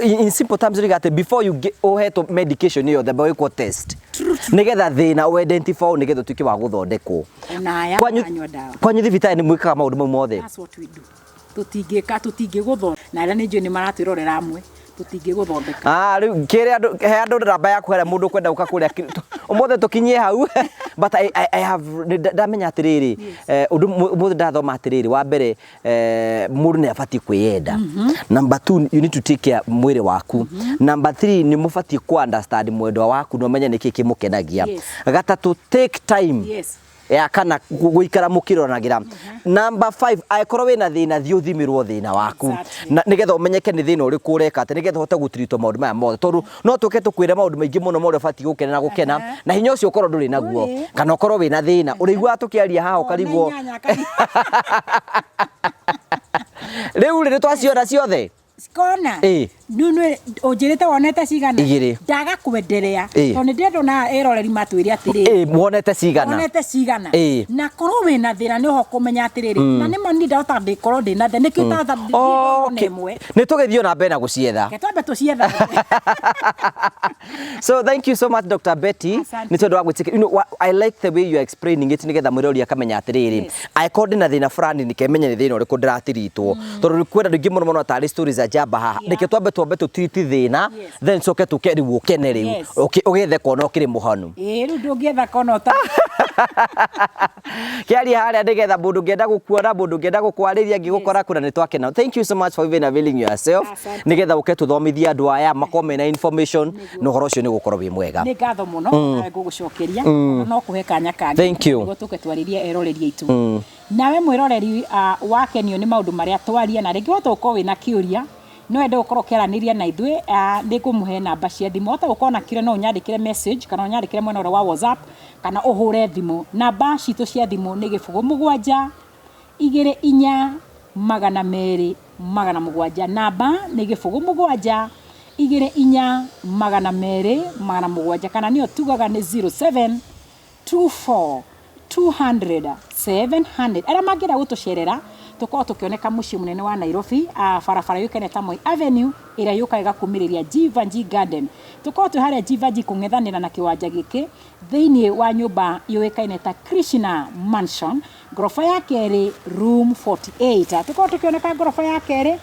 in simple terms ũriga atĩ before you get ũhetwo medication ĩyo thamba wĩkwo test nĩgetha thĩna ũ identify, nĩgetha ũtuĩke wa gũthondekwo. Ona aya Kwanyu anyua ndawa. Kwanyu thibitarĩ nĩ mwĩkaga maũndũ mau mothe? That's what we do. Tũtingĩka, tũtingĩgũthondeka, na arĩa nĩ njũĩ nĩ maratwĩrorera amwe, tũtingĩgũthondeka. Ah, rĩu kĩrĩa andũ, he andũ namba yaku harĩa mũndũ ũkwenda gũka kũrĩa ũmũthĩ tũkinyie hau, but I have nĩ ndamenya atĩrĩrĩ, ũndũ ũmũthĩ ndathoma atĩrĩrĩ, wa mbere, mũndũ nĩ abatiĩ kwĩyenda. Number two, you need to take care mwĩrĩ waku. Number three, nĩ mũbatiĩ ku understand mwendwa waku na ũmenye nĩkĩ kĩmũkenagia. Gatatũ, take time ya kana gũikara mũkĩroranagĩra. Number 5, angĩkorwo wĩna thĩna, thiĩ ũthimĩrwo thĩna waku na nĩgetha ũmenyeke nĩ thĩna ũrĩkũ ũreka, atĩ nĩgetha ũhote gũtiritwo maũndũ maya mothe, tondũ no tũke tũkwĩre maũndũ maingĩ mũno marĩa ũbatiĩ gũkena na gũkena na hinya ũcio ũkorwo ndũrĩ naguo. Ndũrĩ. Kana ũkorwo wĩna thĩna ũrĩiguaga tũkĩaria haha ũkarigwo. Ona inyanya kana Rĩu rĩ, nĩ twaciona ciothe. Kona. Ĩ. Rĩu nĩ ũnjĩrĩte wonete cigana? Igĩrĩ. Ndaga kwenderea. Ĩ. Tondũ nĩ ndĩrenda ona eroreri matwĩre atĩrĩrĩ, Ĩ, wonete cigana? Wonete cigana? Ĩ. Na korwo wĩna thĩna, nĩ ũho kũmenya atĩrĩrĩ, na nĩma niĩ ndahota ndĩkorwo ndĩna thĩna, nĩkĩo ndahota ndĩona ĩmwe. Nĩ tũgĩthiĩ ona mbere na gũcietha. Reke twambe tũcietha. So thank you so much, Dr. Betty. Asante. Nĩ tondũ wa gwĩtĩkĩra. I like the way you are explaining it, nĩgetha mwĩrori akamenya atĩrĩrĩ, angĩkorwo ndĩna thĩna fulani, nĩkemenye nĩ thĩna ũrĩkũ ndĩratiritwo, tondũ kwĩna andũ aingĩ mũno mũno tarĩ stories za njamba haha. Reke twambe tũtiriti thĩna, then coke tũke rĩu ũkene rĩu. Ũgĩethe kona ũkĩrĩ mũhonu. Ĩ, rĩu ndũngĩetha kona ũta Kĩaria harĩa nĩgetha mũndũ ũngĩenda gũkuona, mũndũ ũngĩenda gũkwarĩria, ngĩgũkora kũna nĩ twakena. Thank you so much for even availing yourself Asante. nĩgetha ũke tũthomithie andũ aya makorwo mena information, na ũhoro ũcio nĩ ũgũkorwo wĩ mwega. Nĩ ngatho mũno nawe ngũgũcokeria no kũhe kanya kangĩ. Thank you. Nĩguo tũke twarĩrie eroreri aitũ. Nawe mwĩroreri, wakenio nĩ maũndũ marĩa twaria, na rĩngĩ wahota gũkorwo wĩna kĩũria, no wende gũkorwo ũkĩaranĩria na ithuĩ, nĩ ngũmũhe namba cia thimũ. Wahota gũkorwo na kĩũria, no ũnyandĩkĩre message kana ũnyandĩkĩre mwena ũrĩa wa WhatsApp kana ũhũre thimũ. Namba citũ cia thimũ nĩ 0 7 2 4 200 700. Namba nĩ 0 7 2 4 200 700, kana nĩyo tugaga nĩ 07 24 200 700. Arĩa mangĩenda gũtũcerera, tũkorwo tũkĩoneka mũciĩ mũnene wa Nairobi, barabara yũkaine ta Moi Avenue ĩrĩa yũkaga ĩgakumĩrĩria Jeevanjee Garden. Tũkorwo twĩ harĩa Jeevanjee kũng'ethanĩra na kĩwanja gĩkĩ, thĩinĩ wa nyũmba yũĩkaine ta Krishna Mansion, ngoroba ya kerĩ, room 48. Tũkorwo tũkĩoneka ngoroba ya kerĩ,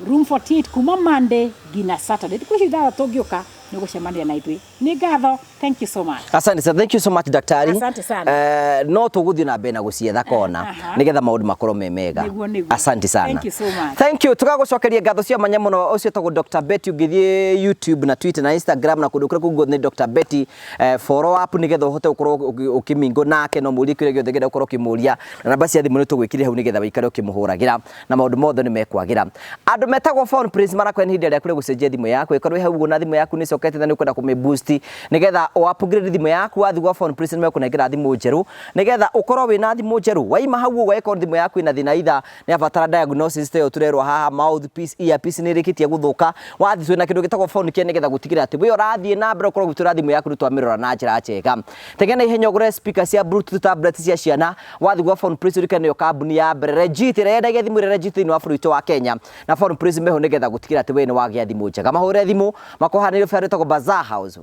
room 48, kuma Monday nginya Saturday. Thikũ ici ithathatũ tũngĩũka nĩ gũcemania na ithuĩ. Nĩ ngatho, thank you so much. Asante sana. Thank you so much, daktari. Asante sana. No tũgũthiĩ na mbere na gũcietha kona nĩgetha maũndũ makorwo me mega. Nĩguo, nĩguo. Asante sana. Thank you so much. Thank you. Tũgagũcokeria ngatho cia mwanya mũno. Ũcio tagwo Dr. Betty. Ũngĩthiĩ YouTube na Twitter na Instagram na kũndũ kũrĩa kũngĩ nĩ Dr. Betty. Follow up nĩgetha ũhote gũkorwo ũkĩmingo nake, no mũrie kĩrĩa gĩothe ũngĩenda gũkorwo ũkĩmũria, na namba cia thimũ nĩ tũgwĩkĩrĩra hau nĩgetha wĩikare ũkĩmũhũragĩra na maũndũ mothe nĩ mekwagĩra. Andũ metagwo Phone Prince marakwenda ihinda rĩaku rĩa gũcenjia thimũ yaku, ĩkorwo ĩ hau ũguo na thimũ yaku nĩ ĩcokete na nĩ ũkwenda kũmĩ boost nĩgetha ũ upgrade thimũ yaku, wathiĩ gwa Phone Prince nĩ mekũnengera thimũ njerũ nĩgetha ũkorwo wĩna thimũ njerũ. Waima hau ũguo, ĩkorwo thimũ yaku ĩna thĩna, either nĩ yabatara diagnosis ta ĩyo tũrerwo haha, mouthpiece, earpiece nĩ ĩrĩkĩtie gũthũka, wathiĩ twĩna kĩndũ gĩtagwo phone care nĩgetha gũtigĩrĩra atĩ we ũrathiĩ na mbere ũkorwo ũgĩtũra thimũ yaku nĩ twamĩrora na njĩra njega. Teng'era na ihenya ũgũre speaker cia Bluetooth, tablet cia ciana. Wathiĩ gwa Phone Prince, ũrikane nĩyo kambuni ya mbere legit ĩrĩa yendagia thimũ ĩrĩa legit thĩinĩ wa bũrũri witũ wa Kenya, na Phone Prince meho nĩgetha gũtigĩrĩra atĩ we nĩ wagĩa thimũ njega. Mahũre thimũ makohanĩrio bara ĩtagwo Bazaar House,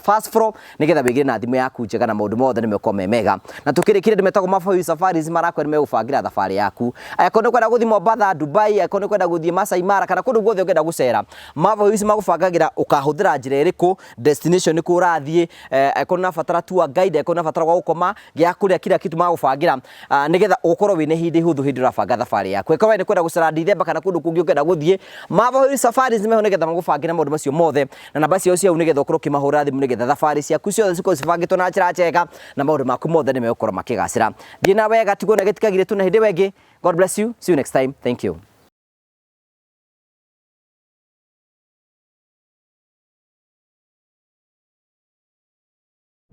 first floor, nĩgetha wĩgĩre na thimũ yaku njega na maũndũ mothe nĩ mekorwo me mega. Na tũkĩrĩkire, andũ metagwo Mabaũ Safaris marakwĩra nĩ megũbangĩra thabarĩ yaku, angĩkorwo nĩ ũkwenda gũthiĩ Mombatha, Dubai, angĩkorwo nĩ ũkwenda gũthiĩ Masai Mara kana kũndũ guothe ũngĩenda gũcera, Mabaũ magũbangagĩra ũkahũthĩra njĩra ĩrĩkũ, destination nĩ kũ ũrathiĩ, angĩkorwo nĩ ũrabatara tour guide, angĩkorwo nĩ ũrabatara gwa gũkoma, gĩa kũrĩa, kila kitu magũbangĩra, nĩgetha ũkorwo wĩna ihinda ihũthũ hĩndĩ ũrabanga thabarĩ yaku. Angĩkorwo we nĩ kwenda gũcera Dithemba kana kũndũ kũngĩ ũngĩenda gũthiĩ, Mabaũ Safaris nĩ meho nĩgetha magũbangĩre maũndũ macio mothe, na namba ciao cia hau nĩgetha ũkorwo ũkĩmahũrĩra thimũ nĩgetha thabarĩ ciaku ciothe cikorwo cibangĩtwo na njĩra njega na maũndũ maku mothe nĩ megũkorwo makĩgacĩra. Thiĩ na wega, tigwo na gĩtikagire tu na hĩndĩ ĩyo ĩngĩ. God bless you. See you next time. Thank you.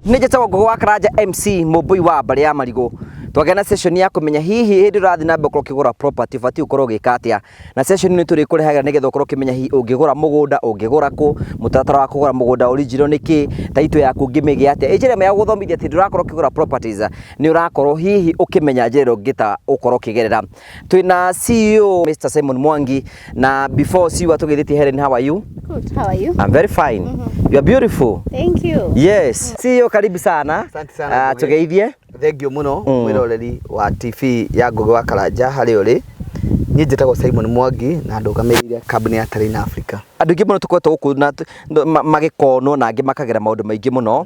Nĩ njĩtagwo Ngũgĩ wa Karanja MC mũmbũi wa mbarĩ ya marigũ. Twagĩa na session ya kũmenya hihi hĩndĩ ũrathiĩ na mbere gũkorwo ũkĩgũra property ũbatiĩ gũkorwo ũgĩka atĩa. Na session nĩ tũrĩkũrehagĩra nĩgetha ũkorwo ũkĩmenya hihi ũngĩgũra mũgũnda ũngĩgũra kũ, mũtaratara wa kũgũra mũgũnda original nĩ kĩ, title yaku ũngĩmĩgĩa atĩa. Ĩ njĩra ĩmwe ya gũgũthomithia atĩ ndũrakorwo ũkĩgũra properties, nĩ ũrakorwo hihi ũkĩmenya njĩra ĩrĩa ũngĩta gũkorwo ũkĩgerera. Twĩna CEO Mr. Simon Mwangi na before CEO atũgeithĩtie Helen, how are you? Good. How are you? I'm very fine. You are beautiful. Thank you. Yes. CEO karibu sana. Asante sana, Ah, Ngugi. tugeithie. Thank you muno mwiroreri wa TV ya Ngugi wa Karanja harĩa ũrĩ. Niĩ njĩtagwo Simon Mwangi na ndũgamĩrĩire kambuni ya Terrain Africa. Andũ aingĩ mũno tũkoretwo gũkũ na magĩkonwo na angĩ makagera maũndũ maingĩ mũno.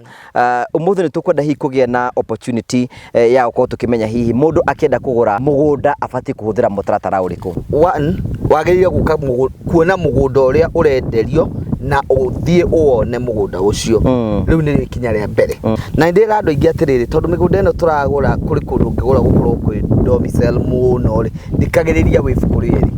Ũmũthĩ nĩ tũkwenda hihi kũgĩa na opportunity ya gũkorwo tũkĩmenya hihi mũndũ akĩenda kũgũra mũgũnda abatiĩ kũhũthĩra mũtaratara ũrĩkũ. One, wagĩrĩire gũka kuona mũgũnda ũrĩa ũrenderio na ũthiĩ ũwone mũgũnda ũcio. Rĩu nĩrĩo ikinya rĩa mbere. Na nĩndĩra andũ aingĩ atĩrĩrĩ, tondũ mĩgũnda ĩno tũragũra kũrĩ kũndũ ũngĩgũra gũkorwo kwĩ domicile mũno rĩ, thikagĩrĩria wĩ ibuku rĩerĩ.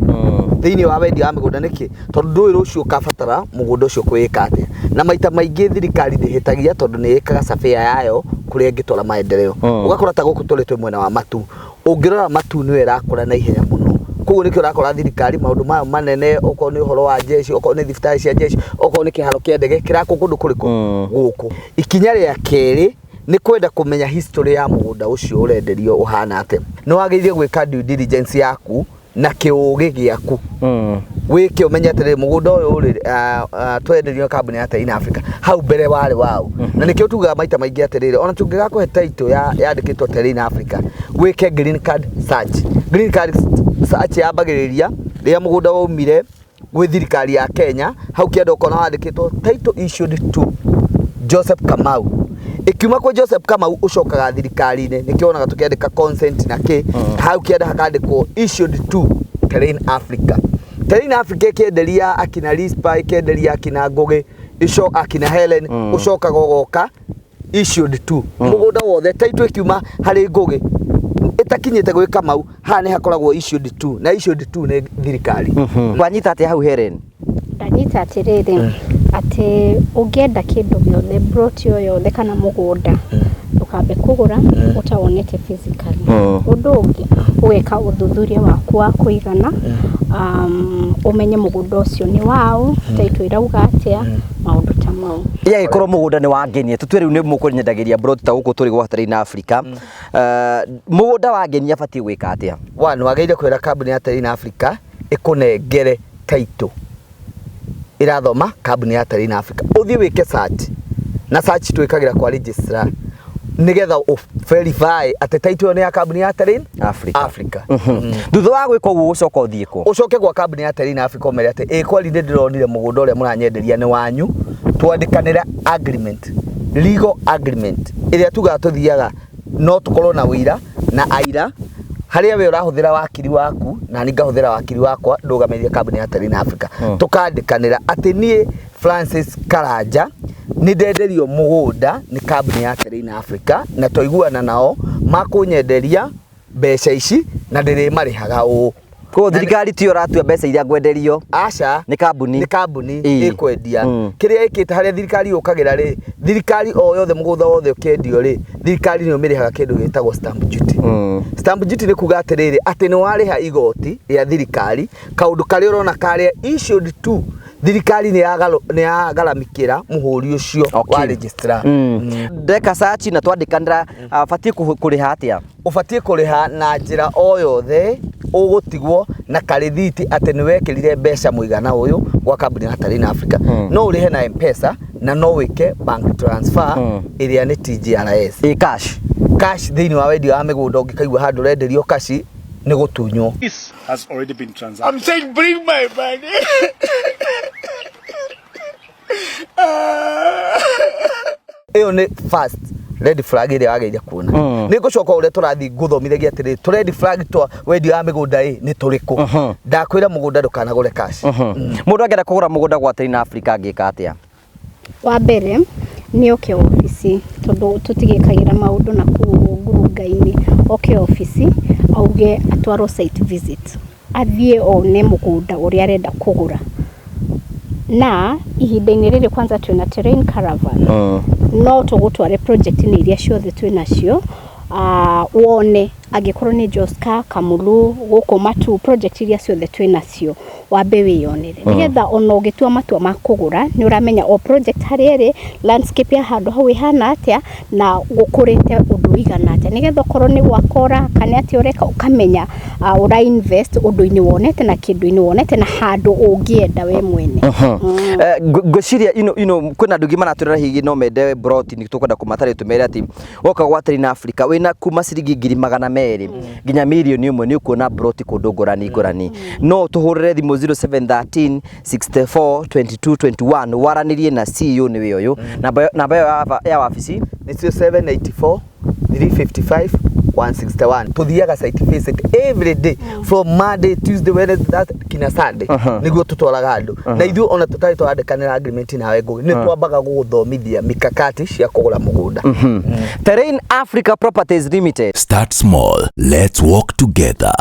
Thĩinĩ wa wendia wa mĩgũnda nĩkĩ? Tondũ ndũĩ rũciũ ũkabatara mũgũnda ũcio kwĩĩka atĩa. Na maita maingĩ thirikari ndĩhĩtagia tondũ nĩ ĩkaga surveyor yayo kũrĩa ĩngĩtwara maendeleo. Ũgakora ta gũkũ tũrĩ twĩ mwena wa Matu. Ũngĩrora Matu nĩyo ĩrakũra na ihenya mũno. Koguo nĩkĩo ũrakora thirikari maũndũ mayo manene, okorwo nĩ ũhoro wa jeshi, okorwo nĩ thibitarĩ cia jeshi, okorwo nĩ kĩharo kĩa ndege kĩrakwo kũndũ kũrĩkũ? Gũkũ. Ikinya rĩa kerĩ nĩ kwenda kũmenya history ya mũgũnda ũcio ũrenderio ũhana atĩa. Nĩ wagĩrĩire gwĩka due diligence yaku na kĩũgĩ gĩaku. Wĩke ũmenye atĩrĩrĩ, mũgũnda ũyũ rĩ, twenderio nĩ kambuni ya Terrain Africa, hau mbere warĩ waũ. Na nĩkĩo tugaga maita maingĩ atĩrĩrĩ, ona tũngĩgakũhe title yandĩkĩtwo Terrain Africa, wĩke green card search. Green card search yambagĩrĩria rĩrĩa mũgũnda waumire gwĩ thirikari ya Kenya, hau kĩanda ũkona wandĩkĩtwo title issued to Joseph Kamau. Ĩkiuma kwĩ Joseph Kamau ũcokaga thirikari-inĩ, nĩkĩo wonaga tũkĩandĩka consent na kĩ, hau kĩanda hakandĩkwo issued to Terrain Africa. Terrain Africa ĩkĩenderia akina Rispa, ĩkĩenderia akina Ngũgĩ, ico akina Helen, ũcokaga ũgoka issued to mũgũnda wothe title ĩkiuma harĩ Ngũgĩ ĩtakinyĩte gwĩ Kamau, haha nĩ hakoragwo issued to, na issued to nĩ thirikari. Wanyita atĩa hau Helen? Ndanyita atĩrĩrĩ, atĩ ũngĩenda kĩndũ gĩothe, plot o yothe kana mũgũnda, ndũkambe kũgũra ũtawonete physically. Ũndũ ũngĩ, ũgeka ũthuthuria waku wa kũigana, ũmenye mũgũnda ũcio nĩ waũ, title ĩrauga atĩa, maũndũ ta mau. Yagĩkorwo mũgũnda nĩ wangenia, tũtue rĩu nĩ mũkũnyendagĩria plot ta gũkũ tũrĩ gwa Terrain Africa. Mũgũnda wangenia abatiĩ gwĩka atĩa? One, wagĩrĩire kwĩra kambuni ya Terrain Africa ĩkũnengere title ĩrathoma kambuni ya Terrain Africa. Ũthiĩ wĩke search, na search twĩkagĩra kwa registrar nĩgetha ũ verify atĩ title ĩyo nĩ ya kambuni ya Terrain Africa. Africa. Thutha wa gwĩka ũguo ũcoka ũthiĩ kũ? Ũcoke gwa kambuni ya Terrain Africa ũmere atĩ ĩ kweli nĩ ndĩronire mũgũnda ũrĩa mũranyenderia nĩ wanyu, twandĩkanĩre agreement, legal agreement ĩrĩa tugaga tũthiaga no tũkorwo na ũira na aira harĩa we ũrahũthĩra wakiri waku na niĩ ngahũthĩra wakiri wakwa ndũgamĩrĩire kambuni ya Terrain Africa. Tũkandĩkanĩra atĩ niĩ Francis Karanja nĩ ndenderio mũgũnda nĩ kambuni ya Terrain Africa na twaiguana nao makũnyenderia mbeca ici na ndĩrĩmarĩhaga ũũ. Koguo thirikari tiyo ĩratua mbeca iria ngwenderio? Aca. Nĩ kambuni. Nĩ kambuni Ĩĩ. ĩkwendia. Kĩrĩa ĩkĩte harĩa thirikari yũkagĩra rĩ, thirikari o yothe mũgũnda wothe ũkĩendio rĩ, thirikari nĩyo mĩrĩhaga kĩndũ gĩtagwo stamp duty. Stamp duty nĩ kuga atĩrĩrĩ, atĩ nĩ warĩha igoti rĩa thirikari, kaũndũ karĩa ũrona karĩa issued to thirikari nĩ yagaramikĩra mũhũri ũcio wa registrar. Ndeka search na twandĩkanĩra, batiĩ kũrĩha atĩa? Ũbatiĩ kũrĩha na njĩra o yothe ũgũtigwo na karĩthiti atĩ nĩ wekĩrire mbeca mũigana ũyũ gwa kambuni ya Terrain Africa. No ũrĩhe na M-Pesa na no wĩke bank transfer ĩrĩa nĩ TGRS. Ĩ cash. Cash thĩinĩ wa wendia wa mĩgũnda ũngĩkaigua handũ ũrenderio cash nĩ gũtunywo. This has already been transacted. I'm saying bring my money. Ĩyo nĩ first red flag ĩrĩa wagĩrĩire kuona. Nĩ ngũcoka ũrĩa tũrathiĩ ngũthomithagia atĩrĩrĩ, tũ red flag twa wendia wa mĩgũnda ĩ nĩ tũrĩkũ. Ndakwĩra mũgũnda ndũkanagũre cash. Mũndũ angĩenda kũgũra mũgũnda gwa Terrain Africa angĩka atĩa? Wa mbere nĩ oke obici, tondũ tũtigĩkagĩra maũndũ na kũu ngurunga-inĩ. Oke obici auge atwarwo site visit, athiĩ one mũgũnda ũrĩa arenda kũgũra. Na ihinda-inĩ rĩrĩ kwanza twĩna Terrain Caravan, no tũgũtware project-inĩ iria ciothe twĩ nacio, wone angĩkorwo nĩ Joska, Kamulu, gũkũ Matu, project iria ciothe twĩ nacio, wambe wĩyonere, nĩgetha ona ũgĩtua matua ma kũgũra nĩ ũramenya o project harĩa ĩrĩ, landscape ya handũ hau ĩhana atĩa, na gũkũrĩte ũndũ ũigana atĩa, nĩgetha okorwo nĩ gwaka ũraka, nĩ atĩa ũreka, ũkamenya ũra invest ũndũ-inĩ wonete na kĩndũ-inĩ wonete na handũ ũngĩenda we mwene. Ngwĩciria ino kwĩna andũ aingĩ maratwĩrora hihi no mende broti, nĩ tũkwenda kũmatarĩria tũmere atĩ woka gwa Terrain Africa wĩna kuma ciringi 200,000 nginya 1,000,000 nĩ ũkuona broti kũndũ ngũrani ngũrani. No tũhũrĩre thimũ 0713 64 22 21 waranĩrie na CEO, nĩwe ũyũ. Namba ĩyo ya wabici? Nĩ 784 355 161. Tuthiaga site visit every day from Monday, Tuesday, Wednesday, Thursday kinya Sunday, niguo tutwaraga andu na ithuĩ ona tũtarĩ twarandĩkanĩra agreement nawe, Ngũgĩ, nĩ twambaga gũgũthomithia mikakati cia kũgũra mũgũnda. Terrain Africa Properties Limited. Start small. Let's walk together.